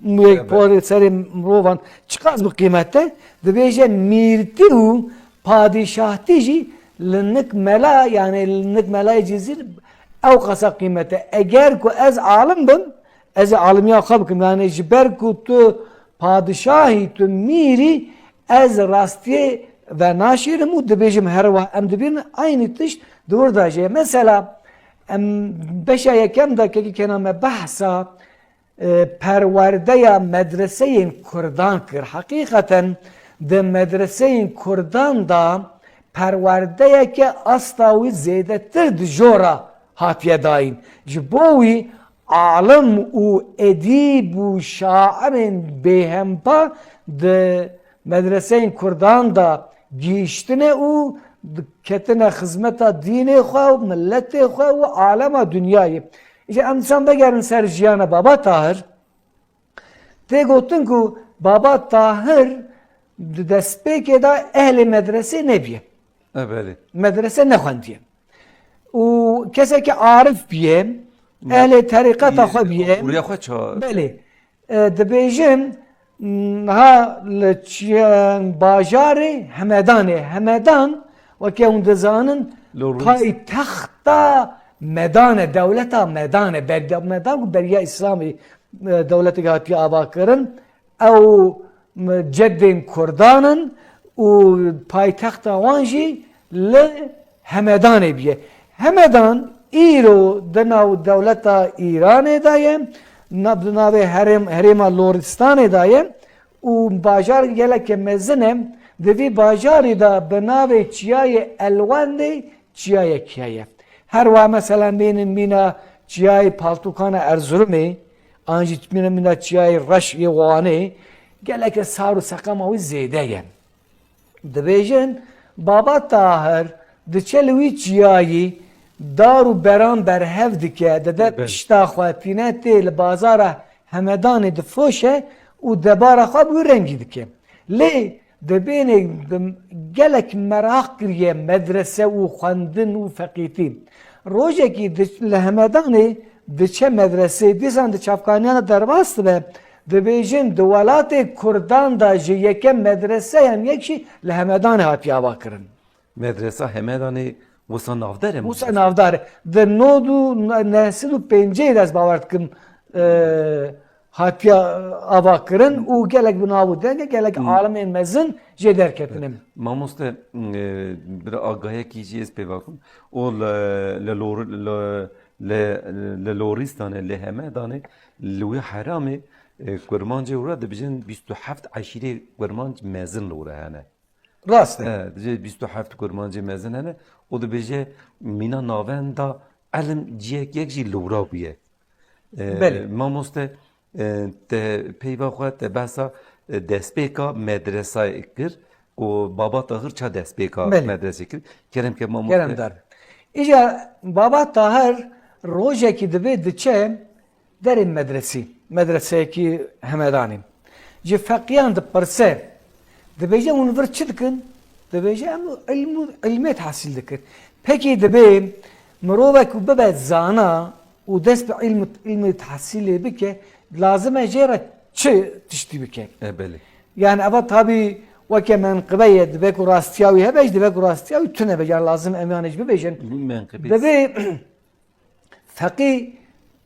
mûyek porê serê mirovan çiqas bi qîmet e? Dibêje mîrtî û padîşahtî jî li nik mela, yani li nik melayê Cizîr ew qasa qîmet e. Eger ku ez alim bim, ez ê alimiya xwe bikim. Yani ji ber ku tu padişahî, tu mîrî, ez rastiyê venaşêrim û dibêjim her wiha em dibînin, eynî tişt di wir de jî ye. Mesela, em beşa yekem de kekî kena me behsa, e, perwerdeya medreseyên Kurdan kir. Heqîqeten di medreseyên Kurdan de perwerdeyeke asta wî zêdetir di jora hatiye dayîn. Ji bo wî alim û edîb û şairên bêhempa di medreseyên Kurdan de gihîştine û ketine xizmeta dînê xwe û miletê xwe û alema dinyayê. Îşte em dîsan vegerin ser jiyana Baba Tahir. Tê gotin ku Baba Tahir Di destpêkê de ehlê medresê nebîye. E, belê. Medrese nexwendiye. Û kesekî arif bîye, ehlê terîqeta xwe bîye. Rûya xwe ça- Belê. E, dibêjin, niha li çi-, bajarê Hemedanê. Hemedan, weke hûn dizanin, Li Rûs- paytexta Medan e, dewleta Medan e. Ber-, Medan ku beriya Îslamê, e, dewleteke hatiye avakirin. Ew, m-, cedên Kurdan in û paytexta wan jî li Hemedanê bûye. Hemedan îro di nav dewleta Îranê de ye, na-, di navê herêm-, herêma Loristanê de ye û bajar geleke mezin e. Di vî bajarî de bi navê Çiyayê Elwendê çiyayek heye. Her wiha, meselen, bênin mîna Çiyayê Paltûkana Erzurumê, an jî bênin mîna Çiyayê Reş yê Wanê, geleke sar û seqema wî zêde ye. Dibêjin, Baba Tahir diçe li wî çiyayî, dar û beran berhev dike, dide pişta xwe, tîne tê li bazara Hemedanê difoşe û debara xwe bi wî rengî dike. Lê dibêne bi gelek meraq kiriye medrese û xwendin û feqîtî. Rojekî di-, li Hemedanê diçe medresê, dîsan di çavkaniyana derbas dibe, dibêjin di welatê Kurdan de ji yekem medreseyan yek jî li Hemedanê hatiye avakirin. Medresa Hemedanê wisa navdar e? Wisa navdar e. Di nod û neh sed û pêncî de ez bawer dikim, e, hatiye avakirin û gelek bi nav û deng e, gelek alimên mezin jê derketine. Mamoste, e, bira agahekî jî ez pê vakim. O li, li Lor-, li, li, li Loristanê, li Hemedanê, li wî heramê, e, kurmancê û re dibêjin bîst û heft eşîrê kurmanc mezin li wî re hene. Rast e. E, dibêje bîst û heft kurmancê mezin hene û dibêje mîna navenda elim ciyek yek jî li wira bûye. E, Belê. Mamoste, e, te peyva xwe te behsa, e, destpêka medresayê kir û Baba Tahir ça destpêka Belê. Medresê kir. Kerem ke mamoste. Keremdar. Îca Baba Tahir rojekî dibê diçe derê medresî, medreseyekî Hemedanê. Ji feqiyan dipirse, dibêje, hûn vir çi dikin? Dibêje, em ilm û, ilmê tahsîl dikin. Pekî dibê mirovek ku bibe zana û dest bi ilm, ilmê tahsîlê bike, lazim e jê re çi tiştî bike? E, belê. Yani eva tabî weke menqibe ye, dibe ku rastiya wî hebe, jî dibe ku rastiya wî tune be. Yani lazim em yanê jî bibêjin. Menqibê. Dibê Feqî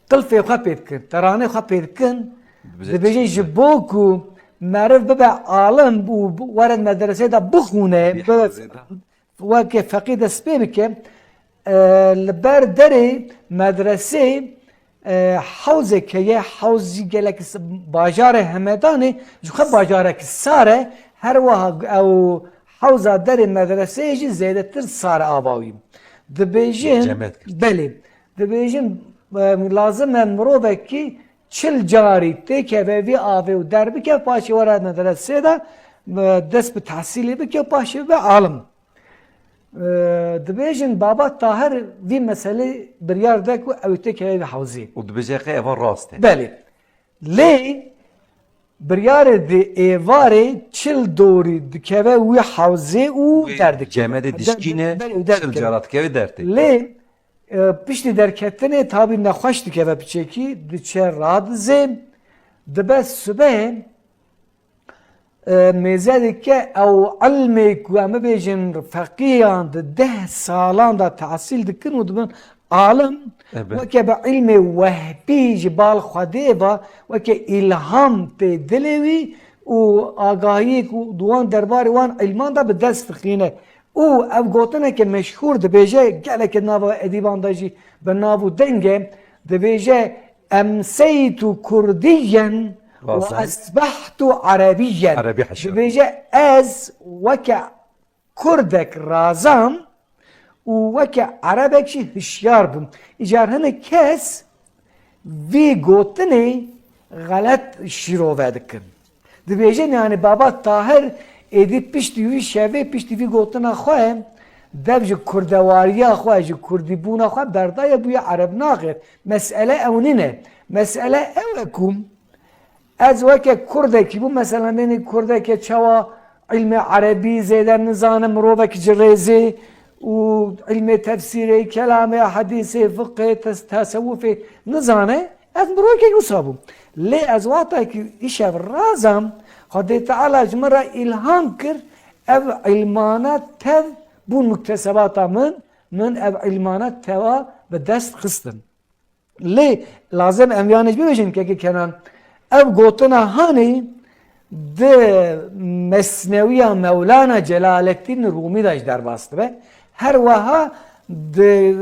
qilfê xwe pê dikin, teranê xwe pê dikin, dibêjin ji bo ku meriv bibe alim û were medresê de bixûne, weke feqî dest pê bike, e, li ber derê medresê, e, hewzek heye, hewz jî gelek s-, bajarê Hemedanê, ji xwe bajarek sar e, her wiha ew hewza derê medreseyê jî zêdetir sar e ava wî. Dibêjin, Cemet kir. Belê. Dibêjin, e, lazim e mirovekî çil carî têkeve vî avê û derbike, paşê were medresê de, e, dest bi tehsîlê bike, paşê bibe alim. E, dibêjin Baba Tahir vî meselê biryar de ku ew têkeve vî hewzê. Û dibêje qey eva rast e. Belê. Lê biryarê di êvarê çil dorî dikeve wî hewzê û Wê derdikeve. Cemedê dişkîne, Belê, çil derdikeve. Cara dikeve dertê. Lê E, piştî derketinê tabî nexweş dikeve piçekî, diçe radizê, dibe sibehê, e, mêze dike ew ilmê ku em bibêjin feqîyan di deh salan de tehsîl dikin û dibin alim, Ebe. Weke bi ilmê wehbî ji bal Xwedê ve, weke îlham tê dilê wî û agahiyê ku di wan derbarê wan ilman de bi dest dixîne. Û ev gotineke meşhûr dibêje, geleke nava edîban de jî bi nav û deng e, dibêje, "Emseytu Kurdiyyen ve Razan. Esbehtu Erebiyyen." Erebî heşa. Dibêje, "Ez weke Kurdek razam û weke Erebek jî hişyar bûm." Îcar hinek kes vî gotinê xelet şîrove dikin. Dibêjin, yani, Baba Tahir êdî piştî wî şevê, piştî vî gotina xwe, dev ji kurdewariya xwe, ji kurdîbûna xwe berdaye, bûye ereb naxêr. Mesele ew nîne. Mesele ew e ku ez weke kurdekî bûm, mesela, nênî kurdeke çawa, ilmê erebî zêde nizane, mirovek ji rêzê û ilmê tefsîrê, kelamê, hedîsê, fiqê, tes-, tesewufê nizane, ez mirovekek wisa bûm. Lê ez wextekî îşev razam, Xwedê Teala ji min re îlham kir, ev ilmana tev bûn muktesebata min, min ev ilmana teva bi dest xistin. Lê lazim em yan jî bibêjin, kekê Kenan, ev gotina hanê di Mesnewiya Mewlana Celaleddîn Rûmî de jî derbas dibe. Her weha di,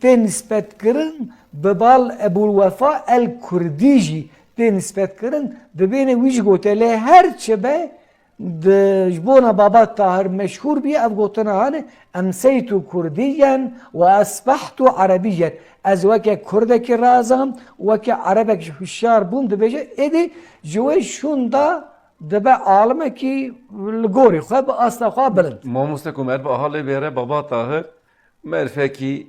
tê nisbetkirin bi Bal Ebûl Wefa El Kurdî jî tê nisbetkirin, dibêne wî jî gote, lê her çi be, Di, ji bona Baba Tahir meşhûr bûye ev gotina hanê, "Emseytu Kurdiyen ve esbehtu Erebiyyen." Ez weke Kurdekî razam, weke Erebek jî hişyar bûm, dibêje, êdî ji wê şûnda dibe alimekî li gorî xwe, bi asta xwe bilind. Mamoste ku merve aha lê vêre Baba Tahir merfekî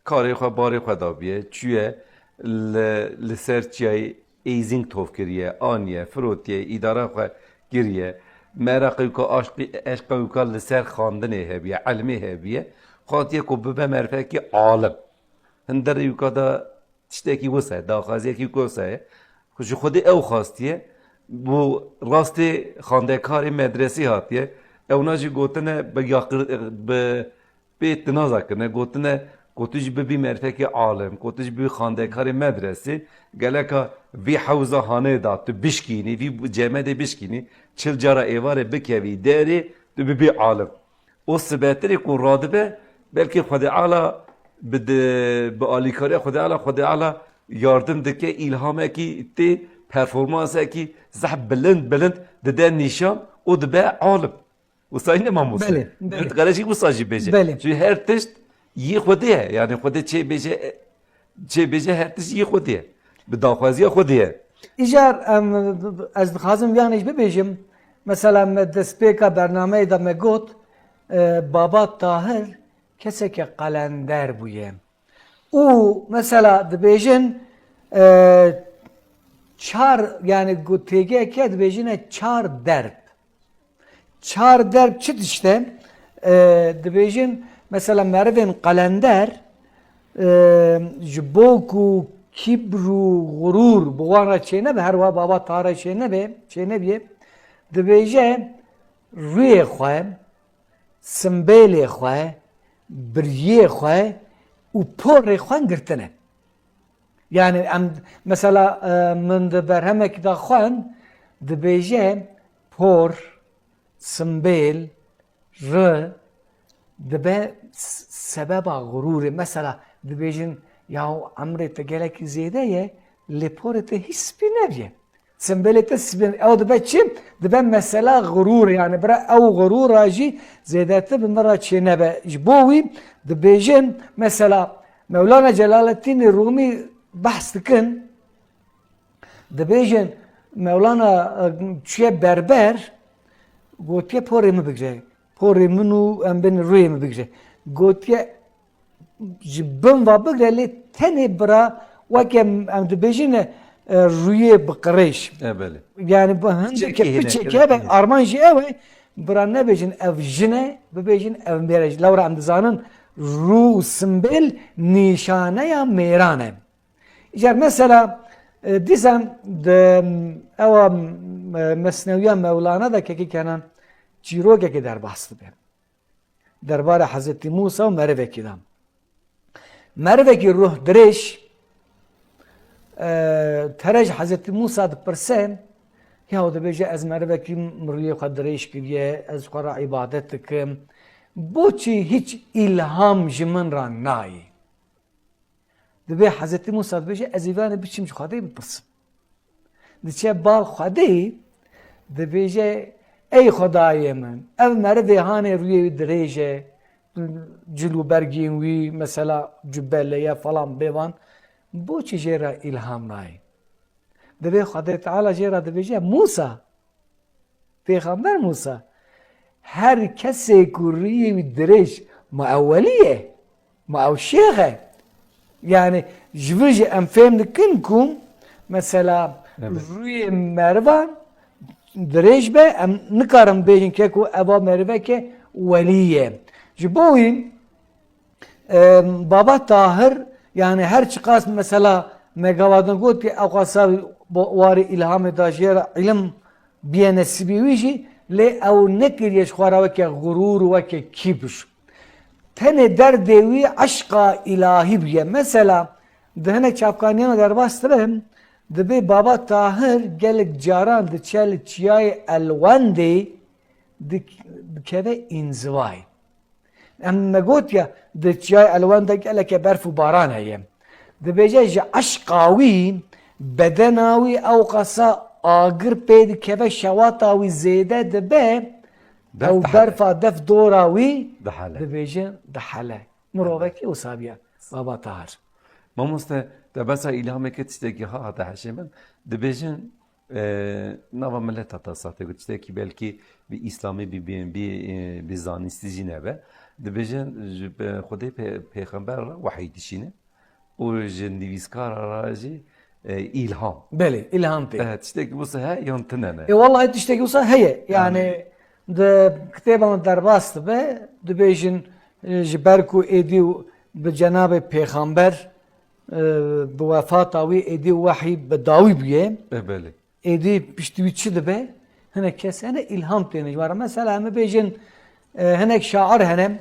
karê xwe, barê xwe dabiye, çûye li, li ser çiyayê Êzing tov kiriye, aniye, firotiye, îdara xwe kiriye. Meraqê wî ka aşqî, eşqa wî ka li ser xandinê hebiye, elmê hebiye, xwatiye ku bibe merfekî alim. Hinderê wî ka da tiştekî wisa ye, daxwaziyekî wisa ye. Ji Xwedê ew xwastiye, bû rastê xandekarê medresî hatiye. Ewna jî gotine bi yaqir-, bi pê tinaza kirine, gotine, ku tu jî bibî merfekî alim, ku tu jî bibî xandekarê medresî, geleka vî hewza hanê da tu bişkînî, vî cemedê bişkînî, çil cara êvarê bikevî derê, tu bibî alim. O sibetirê ku radibe, belkî Xwedê Ala bi de, bi alîkariya Xwedê Ala, Xwedê Ala yardim dike, îlhamekî tê, performansekî zehf bilind bilind dide nîşan û dibe alim. Wisa ne mamoste? Belê, belê. Qereşî wisa jî bêje. Belê. Çünkü her tişt yê Xwedê ye. Yani Xwedê çê bêje, çê bêje her tişt yê Xwedê ye. Bi daxwaziya Xwedê ye. Îcar, em, ez dixwazim viyanê jî bibêjim. Mesela me destpêka bernameyê de me got, e, Baba Tahir keseke qelender bûye. Û mesela dibêjin, e, çar, yani got têgeke dibêjine çar derb. Çar derb çi tişt e? E, dibêjin mesela merivên qelender, e, ji bo ku kibr û xurûr bi wan re çênebe, her wiha Baba Tahir re çênebe, çênebiye, dibêje rûyê xwe, simbêlê xwe, biriyê xwe û porê xwe girtine. Yani em mesela, e, min di berhemekî de xwend, dibêje por, simbêl, ri dibe s-, sebeba xurûrê. Mesela dibêjin, "Ya emrê te gelekî zêde ye, lê porê te hîç spî nebiye." Simbêlê te sibên, ew dibe çi? Dibe mesela xurûr, yani bira ew xurûra jî zêdetir bi min re çênebe. Ji bo wî dibêjin, mesela Mewlana Celaleddînê Rûmî behs dikin, dibêjin Mewlana, e, çûye berber, gotiye porê min bigre. Porê min û em bên rûyê min bigre. Gotiye ji bin va bigre, lê tenê bira weke em, em dibêjin, e, rûyê bi qirêj. E, belê. Yani bu hindek piçekî hene, piçek hene, hebe, hene. Arman jî ew e, bira nebêjin ev jin e, bibêjin ev mêr e. Lewra em dizanin rû û simbêl nîşaneya mêran e. Îcar mesela, e, dîsan di, ewa, e, Mesnewiya Mewlana de kekî Kenan çîrokekê derbas dibe. Derbarê Hezretî Mûsa û merivekî de. Merivekî ruh dirêj, e, tere ji Hezretî Mûsa dipirse, ya dibêje, "Ez merivekî rûyê xwe dirêj kiriye, ez xwe re îbadet dikim. Boçî hîç îlham ji min re nayê?" Dibê Hezretî Mûsa dibêje, "Ez ê vanê biçim ji Xwedê bipirsim." Diçe bal Xwedê, dibêje, "Ey Xwedayê min, ev merivê hanê rûyê wî dirêj e, cil û bergên wî, mesela cubbe leye falan bêvan, boçî jê re îlham nayê?" Dibê Xwedê Teala jê re dibêje, "Mûsa, Pêxember Mûsa, her kesê ku rûyê wî dirêj, ma ew welî ye, ma ew şêx e." Yani ji vir jî em fêm dikin ku mesela Evet. rûyê merivan dirêj be, em nikarin bêjin keko eva meriveke welî ye. Ji bo wî, e, Baba Tahir, yani her çiqas mesela me gava din got ki ew qasa bo-, warê îlhamê da jê re îlim biye nesîbî wî jî, lê ew nekiriye ji xwe re weke xurûr û weke kîbir. Tenê derdê wî eşqa îlahî bûye. Mesela, di hinek çapkaniyan derbas dibe, dibê Baba Tahir gelek caran diçe li çiyayê Elwendê dik-, dikeve înzivayê. Em me gotiye, di çiyayê Elwendê geleke berf û baran heye. Dibêje, ji eşqa wî, bedena wî ew qasa agir pê dikeve, şewata wî zêde dibe, Def ew dihele. Berfa def dora wî Dihele. Dibêjin dihele. Mirovekî wisa bûye, Baba Tahir. Mamoste, te besa îlhameke tiştekî ha-, hate heşê min. Dibêjin, e, nava mileta ta sate ku tiştekî belkî bi îslamî, bi, bi, bi, e, bi zanîstî jî nebe. Dibêjin ji, e, Xwedê pê-, pêxember re wehî dişîne û ji nivîskara re jî, e, îlham. Belê, îlham tê. E, tiştekî wisa he yan tune ne? E, wallahî tiştekî wisa heye. Yani, Yanî di kitêban derbas dibe, dibêjin, e, ji ber ku êdî û bi cenabê pêxember, e, bi wefata wî êdî wehî bi dawî bûye. E, belê. Êdî piştî wî çi dibe? Hinek kes hene îlham têne ji me re. Mesela, em bêjin, e, hinek şair hene,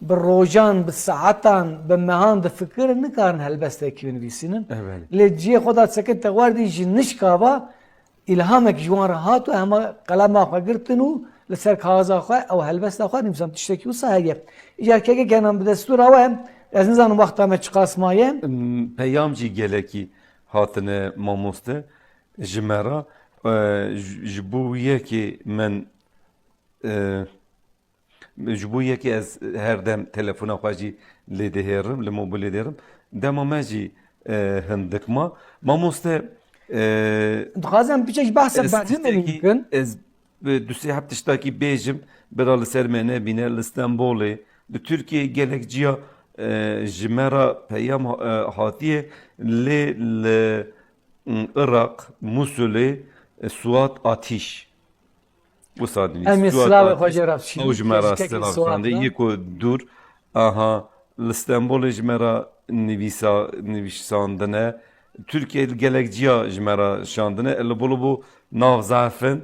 bi rojan, bi saetan, bi mehan difikirin, nikarin helbestekî binivîsînin. E, belê. Lê cihê xwe da çekin te werdî ji nişka va îlhamek ji wan re hat û hema qelema xwe girtin û li ser kaxiza xwe ew helbesta xwe nivîsan, tiştekî wisa heye. Îcar keke kenan bi destûra we, ez nizanim wexta me çiqas maye. M, peyam jî gelekî hatine mamoste ji me re. E, ji, ji bo yekê min, e, ji bo yekê ez her dem telefona xwe jî lê dihêrim, li mobilê dihêrim. Dema me jî, e, hindik ma. Mamoste, e, Dixwazim piçek ji behsa ez berhemê tiştekî, bikin. Ez, e, du sê heb tiştakî bêjim, bira li ser me nebîne, li Stenbolê, li Tirkiyeyê gelek ciya, e, ji me re peyam ha-, e, hatiye, lê li, m, Iraq, Musulê, e, Suat Atîş. Wisa dinî. Em ê Suat silavê Atîş, xwe jê re bişînin. Ew ji me re silav şandê. Yê ku dûr, aha, li Stenbolê ji me re nivîsa-, nivîsandine. Tirkiye li gelek ciya ji me re şandine. Li bo li bo nav zaf in.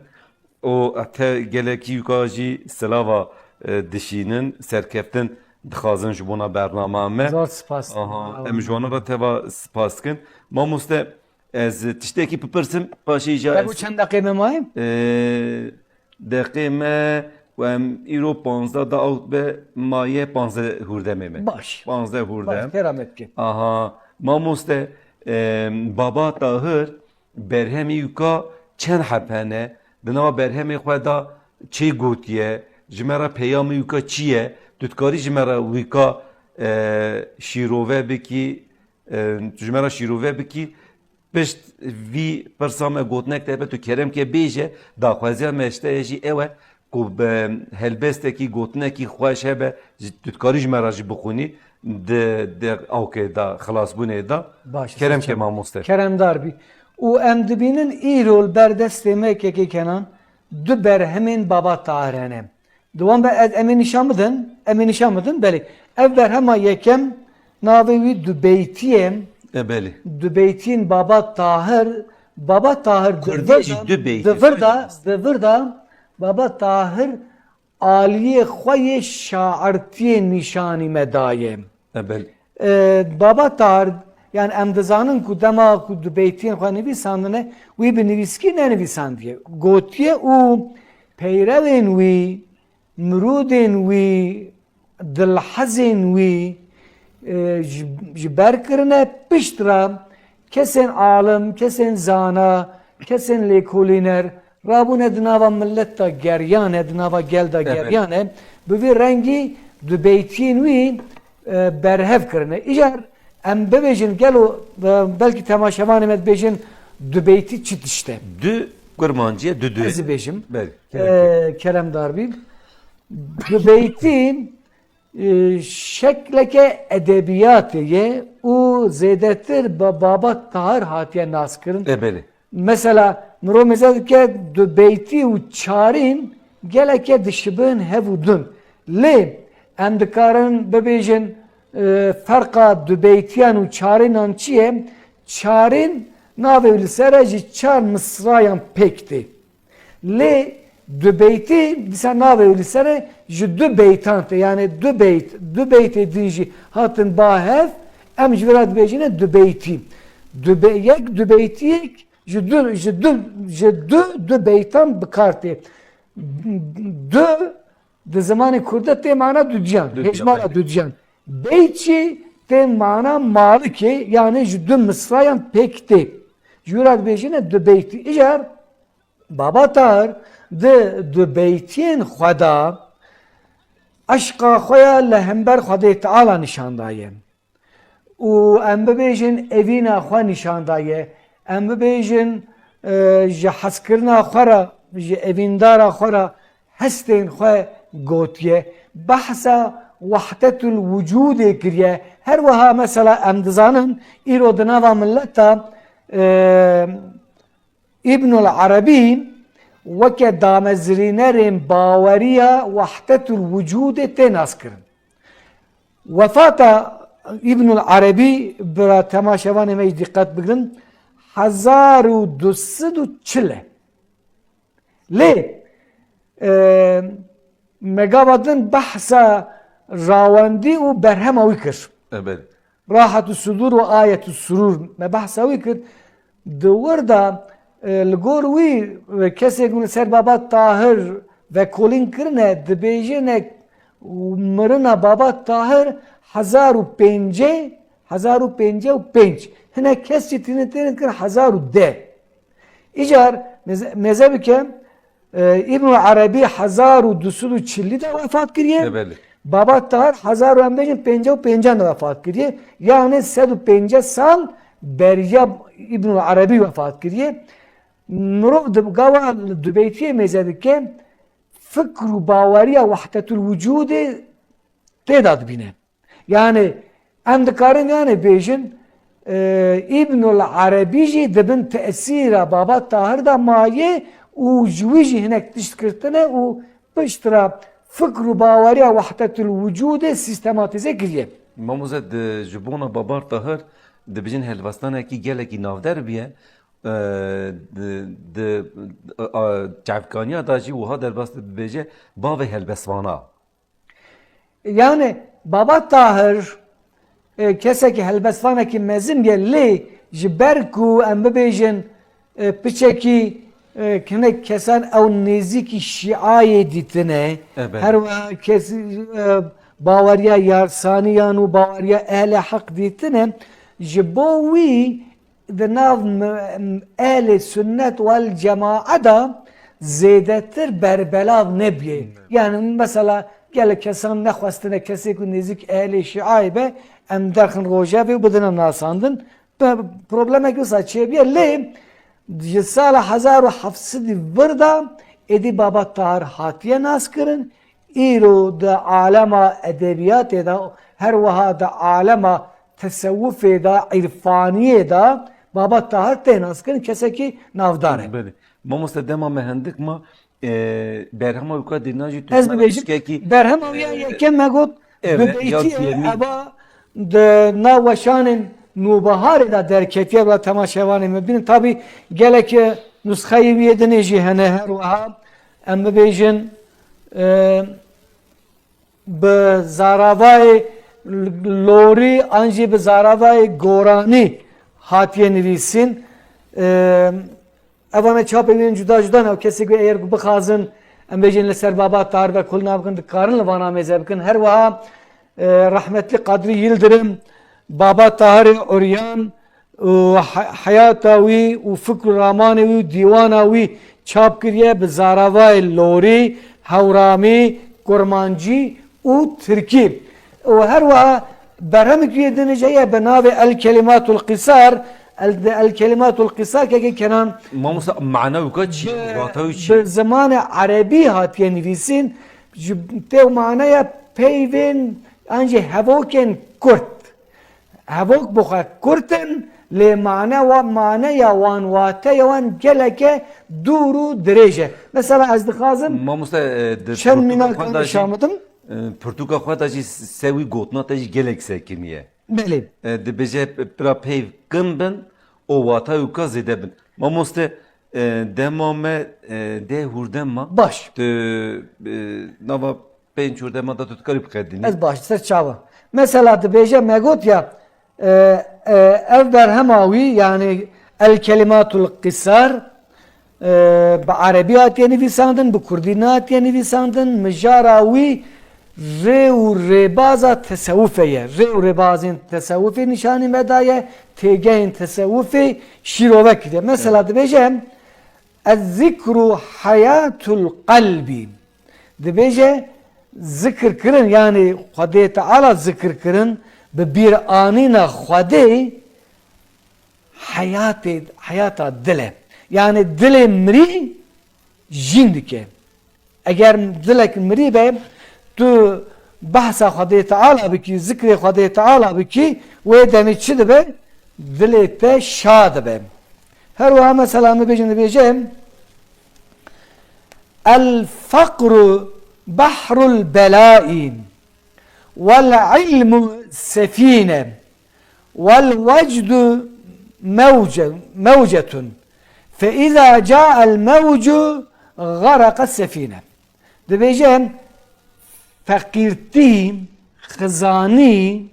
Û te gelekî wika jî silava, e, dişînin, serkeftin dixwazin ji bona bernama me. Zor spas. Aha, em ji wana re teva spas dikin. Mamoste, ez tiştekî bipirsim, paşê jî Te ez, got çend deqê me maye? E, deqê me, û em îro panzdeh da out be, maye panzdeh hûrdemê me. Baş. Panzdeh hûrdem. Baş, têra me bike. Aha, mamoste, e, Baba Tahir, berhemê wî ka çend heb hene, di nava berhemê xwe de çê gotiye, ji me re peyamê wî ka çi ye, tu dikarî ji me re wî ka, e, şîrove bikî, e, tu ji me re şîrove bikî, pişt vî pirsa me gotinek te be, tu kerem ke bêje, daxwaziya me ji te ye jî ew e, ku bi helbestekî, gotinekî xweş hebe, ji, tu dikarî ji me re jî bixwînî, di, di awkê de, xilasbûnê de. Baş, kerem ke mamoste. Keremdar bî. Û em dibînin îro li ber destê me kekê Kenan du berhemên Baba Tahir hene. Di wan be ez, em ê nîşan bidin, em ê nîşan bidin, belê. Ev berhema yekem navê wî Dubeytî ye. E, belê. Dubeytîn Baba Tahir, Baba Tahir di Kurdî vir jî de, du beytî, di vir de, di vir de Baba Tahir aliyê xwe yê şairtiyê nîşanî me daye. E, belê. E, Baba Tahir, yani em dizanin ku dema ku Dubeytîn xwe nivîsandine, wî bi nivîskî nenivîsandiye. Gotiye û peyrewên wî, mirûdên wî, dilhezên wî, e, ji, ji ber kirine, pişt re kesên alim, kesên zana, kesên lêkolîner rabûne di nava millet de geriyane, di nava gel de Evet. geriyane, bi vî rengî dubeytiyên wî, e, berhev kirine. Îcar em bibêjin gelo, e, belkî temaşevanê me dibêjin dubeytî çi tişt e? Du kurmancî ye, du du. Ez dibêjim. Belê. E, keremdar bî. Dubeytî, e, şekleke edebiyatê ye û zêdetir bi Baba Tahir hatiye naskirin. E, belê. Mesela, mirov mêze dike dubeytî û çarîn geleke dişibin hev û din. Lê em dikarin bibêjin, e, ferqa dubeytiyan û çarînan çi ye? Çarîn navê wî li ser e ji çar misrayan pêk tê. Lê dubeytî dîsa navê wî li ser e ji du beytan tê. Yani du beyt, du beytê din jî hatin ba hev, em ji vê re dibêjine dubeytî. Dube-, yek dubeytiyek ji du, ji du, ji du, du beytan bi kar tê. Du di zimanê kurdî tê mana dudiyan, Dudiyan, hejmara belê. dudiyan. Beyt jî tê mana malikê, yani ji du misrayan pêk tê. Ji wî re dibêjine dubeytî. Îcar Baba Tahir di dubeytiyên xwe de eşqa xwe ya li hember Xwedê Teala nîşan daye. Û em bibêjin evîna xwe nîşan daye. Em bibêjin, e, ji hezkirina xwe re, ji evîndara xwe re hestên xwe gotiye. Behsa wehdetul wicûdê kiriye. Her wiha mesela em dizanin îro di nava mileta, e, Îbnul Erebî weke damezrînerên baweriya wehdetul wicûdê tê naskirin. Wefata Îbnul Erebî, bira temaşevanê me jî dîqet bigirin, hezar û du sed û çil e. Lê, e, me gava din behsa rawendî û berhema wî kir. Evet. Rahetu sudur û ayetu surur me behsa wî kir. Di wir de, e, li gor wî, e, kesê ku li ser Baba Tahir vekolîn kirine, dibêjine mirina Baba Tahir hezar û pêncî, hezar û pêncî û pênc. Hinek kes jî tînin tênin kir hezar û deh. Îcar mêze, mêze bike, e, Îbnul Erebî hezar û du sed û çilî de wefat kiriye. E, belê. Baba Tahir hezar û em bêjin pêncî û pêncan de wefat kiriye. Yani sed û pêncî sal beriya Îbnul Erebî wefat kiriye. Mirov di gava dubeytiyê mêze dike, fikr û baweriya wehdetul wicûdê tê de dibîne. Yani em dikarin yani bêjin, e, Îbnul Erebî jî di bin tesîra Baba Tahir de maye û ji wî jî hinek tişt girtine û piştre fikr û baweriya wehdetul wicûdê sîstematîze kiriye. Mamoze, di, ji bona Baba Tahir dibêjin helbestanekî gelekî navdar bûye. E, di, di, a, çavkaniya da jî wiha derbas dibêje, bavê helbestvana. Yani Baba Tahir, e, kesekî helbestvanekî mezin bûye, lê ji ber ku em bibêjin, e, piçekî, e, hinek kesan ew nêzîkî şîayê dîtine, Evet. her wiha kes, e, baweriya yarsaniyan û baweriya ehlê heq dîtine, ji bo wî di nav m-, m-, ehlê sunnet wel cemae de zêdetir berbelav nebûye. Hmm. Yani mesela gelek kesan nexwestine kesê ku nêzîk ehlê şîayê be, em derxin rojevê û bidine nasandin. Pe-, problemek wisa çêbûye, lê ji sala hezar û heft sed û vir de êdî Baba Tahir hatiye naskirin. Îro di alema edebiyatê de, her wiha di alema tesewufê de, îrfaniyê de Baba Tahir tê naskirin, kesekî navdar e. Belê. Mamoste, dema me hindik ma, e, berhema wî ka dîna jî Ez tûşna bibêjim, tişkekî, berhema wî ya e, yekem me got, Evet, bi ya beytî duyemîn. Eva di nav weşanên Nûbiharê de derketiye, bila temaşevanê me bînin. Tabî gelek nusxeyê wî yê dinê jî hene her wiha. Em bibêjin, e, bi zaravayê lorî an jî bi zaravayê goranî hatiye nivîsîn. E, Evane çapê wî yên cuda cuda ne. Kesê ku eger ku bixwazin, em bêjin li ser Baba Tahir ve kul nabikin, dikarin li vana mêze bikin. Her wiha, e, rehmetli Kadrî Yildirim, Baba Tahirê Uryan û he-, heyata wî û fikr û ramanê wî û dîwana wî çap kiriye bi zaravayê lorî, hewramî, kurmancî û tirkî. Û her wiha berhemekî yê din jî heye bi navê El Kelimatul Qisar, El, El Kelimatul Qisar kekê Kenan Mamosta, mana wî ka çi? Bi, Wata wî çi? Bi zimanê erebî hatiye nivîsîn, ji tê maneya peyvên an jî hevokên kurt. Hevok bi xwe kurt in, Lê mane wa, maneya wan, wateya wan geleke dûr û dirêj e. Mesela ez dixwazim Mamoste, e, di çend pirtûka mînak xwe de jî, nîşan bidim. E, pirtûka xwe de jî se wî gotina te jî gelek sekiniye. Belê. E, dibêje pira peyv kin bin û watayûka zêde bin. Mamoste, e, dema me, e, dê hûrdem ma. Baş. Tu, e, nava pênc hûrdema da tu dikarî biqedînî. Ez baş, ser çawa. Mesela dibêje me got ya, e, e, ev berhema wî, yani El Kelimatul Qisar, e, bi erebî hatiye nivîsandin, bi kurdî nehatiye nivîsandin, mijara wî rê û rêbaza tesewufê ye. Rê û rêbazên tesewufê nîşanî me daye, têgehên tesewufê şîrove kiriye. Mesela Evet. dibêje, "Ez-zikru hayatul qalbi." Dibêje, zikirkirin, yani Xwedê Teala zikirkirin, bi bîranîna Xwedê heyatê, heyata dil e. Yani dilê mirî jîn dike. Eger dilek mirî be, tu behsa Xwedê Teala bikî, zikrê Xwedê Teala bikî, wê demê çi dibe? Dilê te şa dibe. Her wiha mesela min bêjin dibêje, "El feqru behrul belai, vel ilmu sefine, vel vecdu mewce, mewcetun. Fe iza ca'el mewcu garaqa sefine." Dibêje, feqîrtî, xizanî,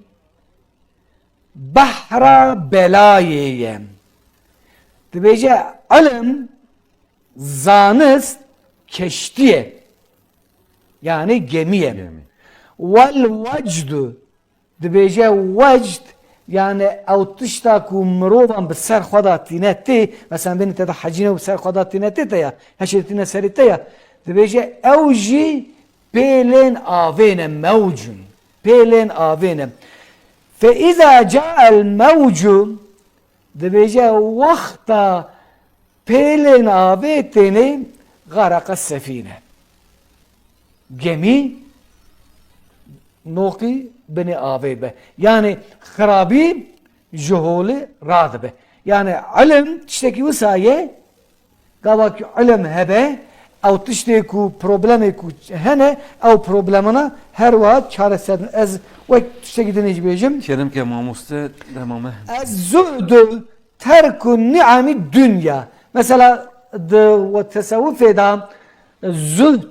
behra belayê ye. Dibêje, ilim, zanist, keştî ye. Yani gemî ye. Gemî. Wel vecdu, dibêje vecd, yani ew tişta ku mirovan bi ser xwe de tîne tê, mesela bênî te de hecîne û bi ser xwe de tîne tê te ya, heşê tîne serê te ya, dibêje ew jî pêlên avê ne, mewcun. Pêlên avê ne. Fe iza ca'el mewcu, dibêje wexta pêlên avê têne, xaraqa sefîne. Gemî noqî binê avê be. Yani xirabî ji holê radibe. Yani ilim tiştekî wisa ye, gava ku ilim hebe, ew tiştê ku problemê ku hene, ew problemana her wiha çareser din. Ez wek tiştekî dinê jî bêjim. Kerem ke mamoste, dema me. Ez zuhdu terku ni'ami dunya. Mesela di we tesewufê de zuhd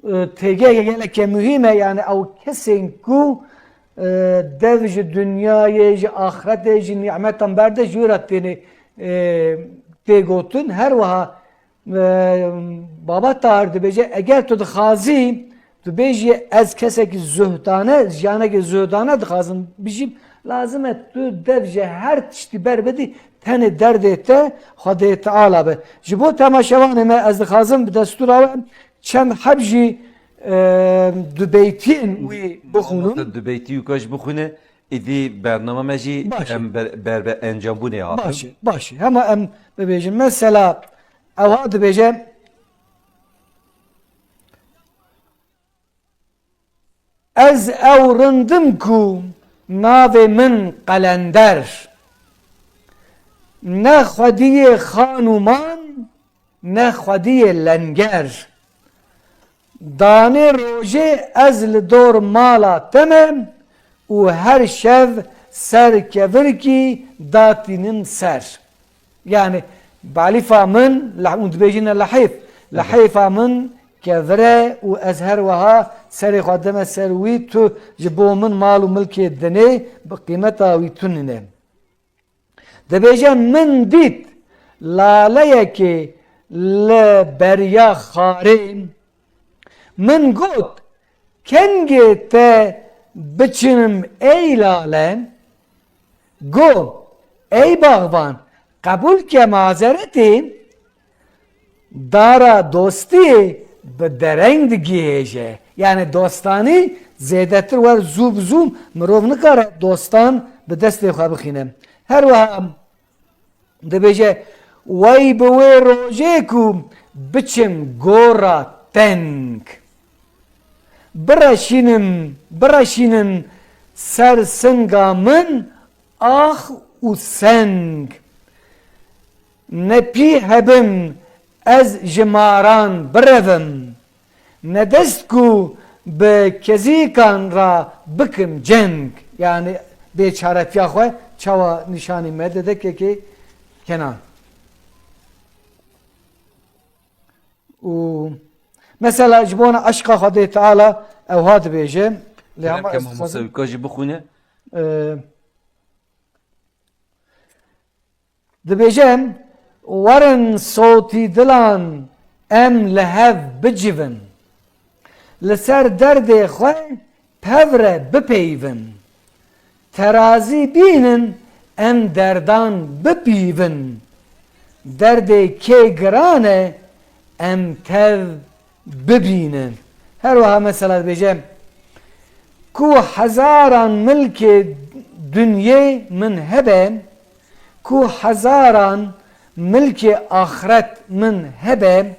e, têgeheke geleke muhîm e, yani ew kesên ku, e, dev ji dinyayê, ji axretê, ji nîmetan berde ji wê re têne, e, tê gotin. Her wiha, e, Baba Tahir dibêje, eger tu dixwazî, tu bêjî ez kesekî zuhdane, jiyanekî zuhdane dixwazim bijîm, lazim e tu dev ji her tiştî ber bidî, tenê derdê te Xwedê Teala be. Ji bo temaşevanê me ez dixwazim bi destûra we çend heb jî, e, dubeytiyên wî bixwînim. Mamoste dubeytî û ka jî bixwîne, îdî bername me jî Baş e. em ber, ber be encambûnê hatin. Baş e, baş e. Hema em bibêjin. Mesela, ewa dibêje, "Ez ew rindim ku navê min Qelender, ne xwediyê xanûman, ne xwediyê lenger. Danê rojê ez li dor mala te me û her şev ser kevirkî datînim ser." Yani, balîfa min, leh-, hûn dibêjine lehîf, lehîfa min kevir e û ez her wiha serê xwe dime ser wî, tu ji bo min mal û milkê dinê, bi qîmeta wî tu nîne. Dibêje, min dît laleyekê li beriya xarê. Min got, kengê te biçinim ey lale? Go, ey baxvan, qebûl ke mazeretê, dara dostiyê bi dereng digihêje. Yani dostanî zêdetir wer zû bi zû mirov nikare dostan bi destê xwe bixîne. Her wiha dibêje, wey bi wê rojê ku biçim gora teng. Bireşînim, bireşînin ser singa min, ax û seng. Ne pî hebim ez ji maran birevim, ne dest ku bi kezîkan re bikim ceng. Yani bêçaretiya xwe çawa nîşanî me dide kekê Kenan. Û mesela ji bona eşqa Xwedê Teala ew ha dibêje, lê Kerem hema ke ez mamoste dixwazim, wî ka jî bixwîne. E, dibêje, werin sotî dilan em li hev bicivin. Li ser derdê xwe pev re bipeyvin. Terazî bînin em derdan bipîvin. Derdê kê giran e em tev bibînin. Her wiha mesela dibêje, ku hezaran milkê dinyê min hebe, ku hezaran milkê axret min hebe,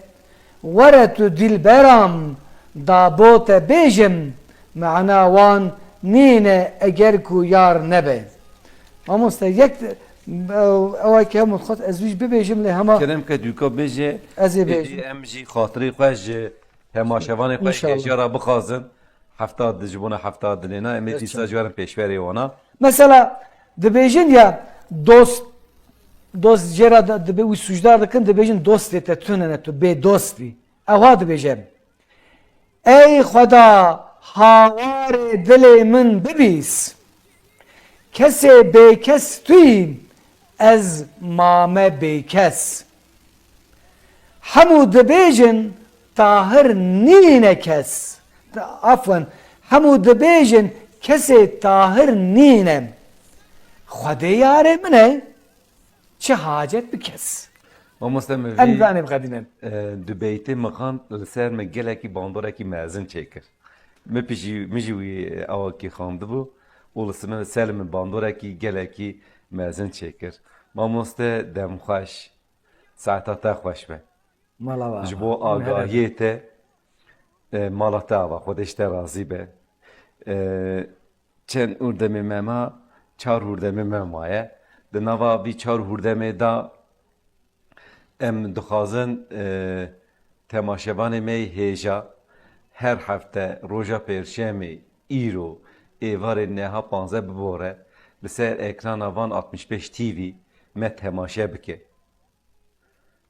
were tu dilberam da bo te bêjim, mana wan nîne eger ku yar nebe. Mamoste, yek, ew, ewa ki hemû xwest ez wî jî bibêjim lê hema Kerem ke dûka bêje, ez ê êdî bêjim. Em jî xatirê xwe ji temaşevanê xwe, înşallah, hêja re bixwazin. Hefta di ji bona hefta dilêna, em ê dîsa ji werin pêşberê wana. Mesela dibêjin ya dost, dost jê re de-, dibe wî sûcdar dikin, dibêjin dostê te tune ne, tu bê dost bî. Ewa dibêje. Ey Xweda, hawarê dilê min bibîs. Kesê bêkes tu yî, ez mame bêkes. Hemû dibêjin Tahir nîne kes. Afwen, hemû dibêjin kesê Tahir nîne. Xwedê yarê min e. Çi hacet bi kes. Mamoste, min em vî, danê biqedînin. E, du beytê min xand, li ser min gelekî bandorekî mezin çêkir. Min pijî, min jî wî awakî xandibû û li sime ser min bandorekî gelekî mezin çêkir. Mamoste, dem xweş. Saeta te xweş be. Mala we ava. Ji bo agahiyê te, e, mala te ava, Xwedê ji te razî be. E, çend hûrdemê me ma, çar hûrdemê me maye. Di nava vî çar hûrdemê de em dixwazin, e, temaşevanê me yê hêja her hefte roja pêrşemê, îro, êvarê neha panzdeh bibore, li ser ekrana Van altmış beş T V me temaşe bike.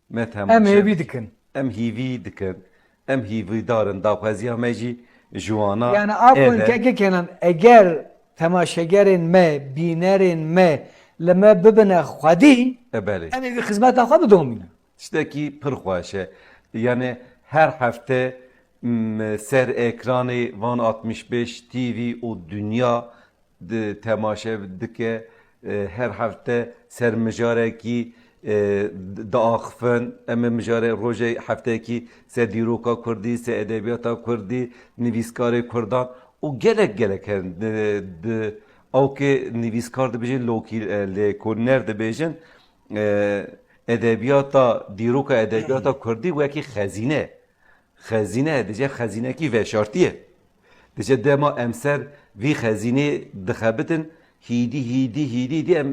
Me temaşe Em hêvî dikin. Em hîvî dikin. Em hîvîdar in. Daxwaziya me jî ji wana Yani, ev e. Keke Kenan, eger temaşegerên me, bînerên me li me bibine xwedî, E, belê. Em ê vî xizmeta xwe bidomînin. Tiştekî pir xweş e. Yani, her hefte, m, ser ekranê Van altmış beş T V û Dinya di temaşe dike, e, her hefte ser mijarekî, e, di-, diaxifin. Em ê mijarê rojê heftekî ser dîroka kurdî, ser edebiyata kurdî, nivîskarê kurdan û gelek gelek herin. Di, di, ew ke nivîskar dibêjin lokî, e, lêkolîner dibêjin, e, edebiyata, dîroka edebiyata kurdî wekî xezîne. Xezîne, dije xezînekî veşartî ye. Dije dema em ser vî xezînê dixebitin, hîdî, hîdî, hîdî, hîdî em,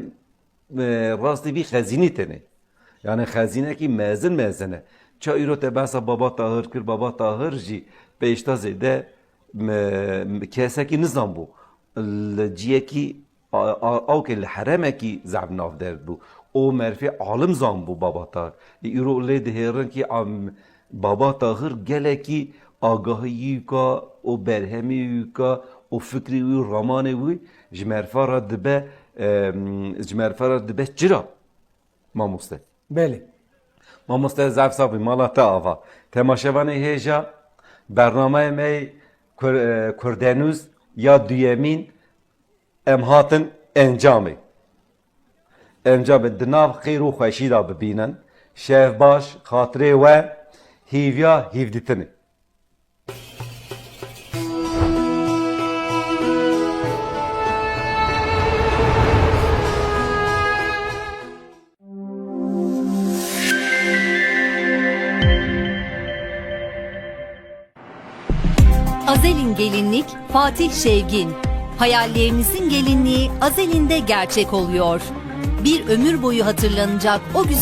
e, rastî vî xezînî tenê. Yani xezînekî mezin mezin e. Ça îro te behsa Baba Tahir kir, Baba Tahir jî pêşta zêde, me, kesekî nizan bû. Li ciyekî a, a, awkê li heremekî zehf navderd bû. O merfê alim zan bû Baba Tahir. Îro lê dihêrin kî am, Baba Tahir gelekî agahiyî wîka û berhemî wîka û fikrî wî û ramanê wî ji merfa re dibe, em, ji merfa re dibe çira. Mamoste. Belê. Mamoste, zaf saf bî, mala te ava. Temaşevanê hêja, bernameyê me yê Kur-, e, Kurdenûz ya duyemîn em hatin encamê. Encamê di nav xêr û xweşî de bibînin. Şev baş, xatirê we, hîviya hîvdîtinê. Azelin Gelinlik, Fatih Şevgin. Hayallerinizin gelinliği Azelin'de gerçek oluyor. Bir ömür boyu hatırlanacak o güzel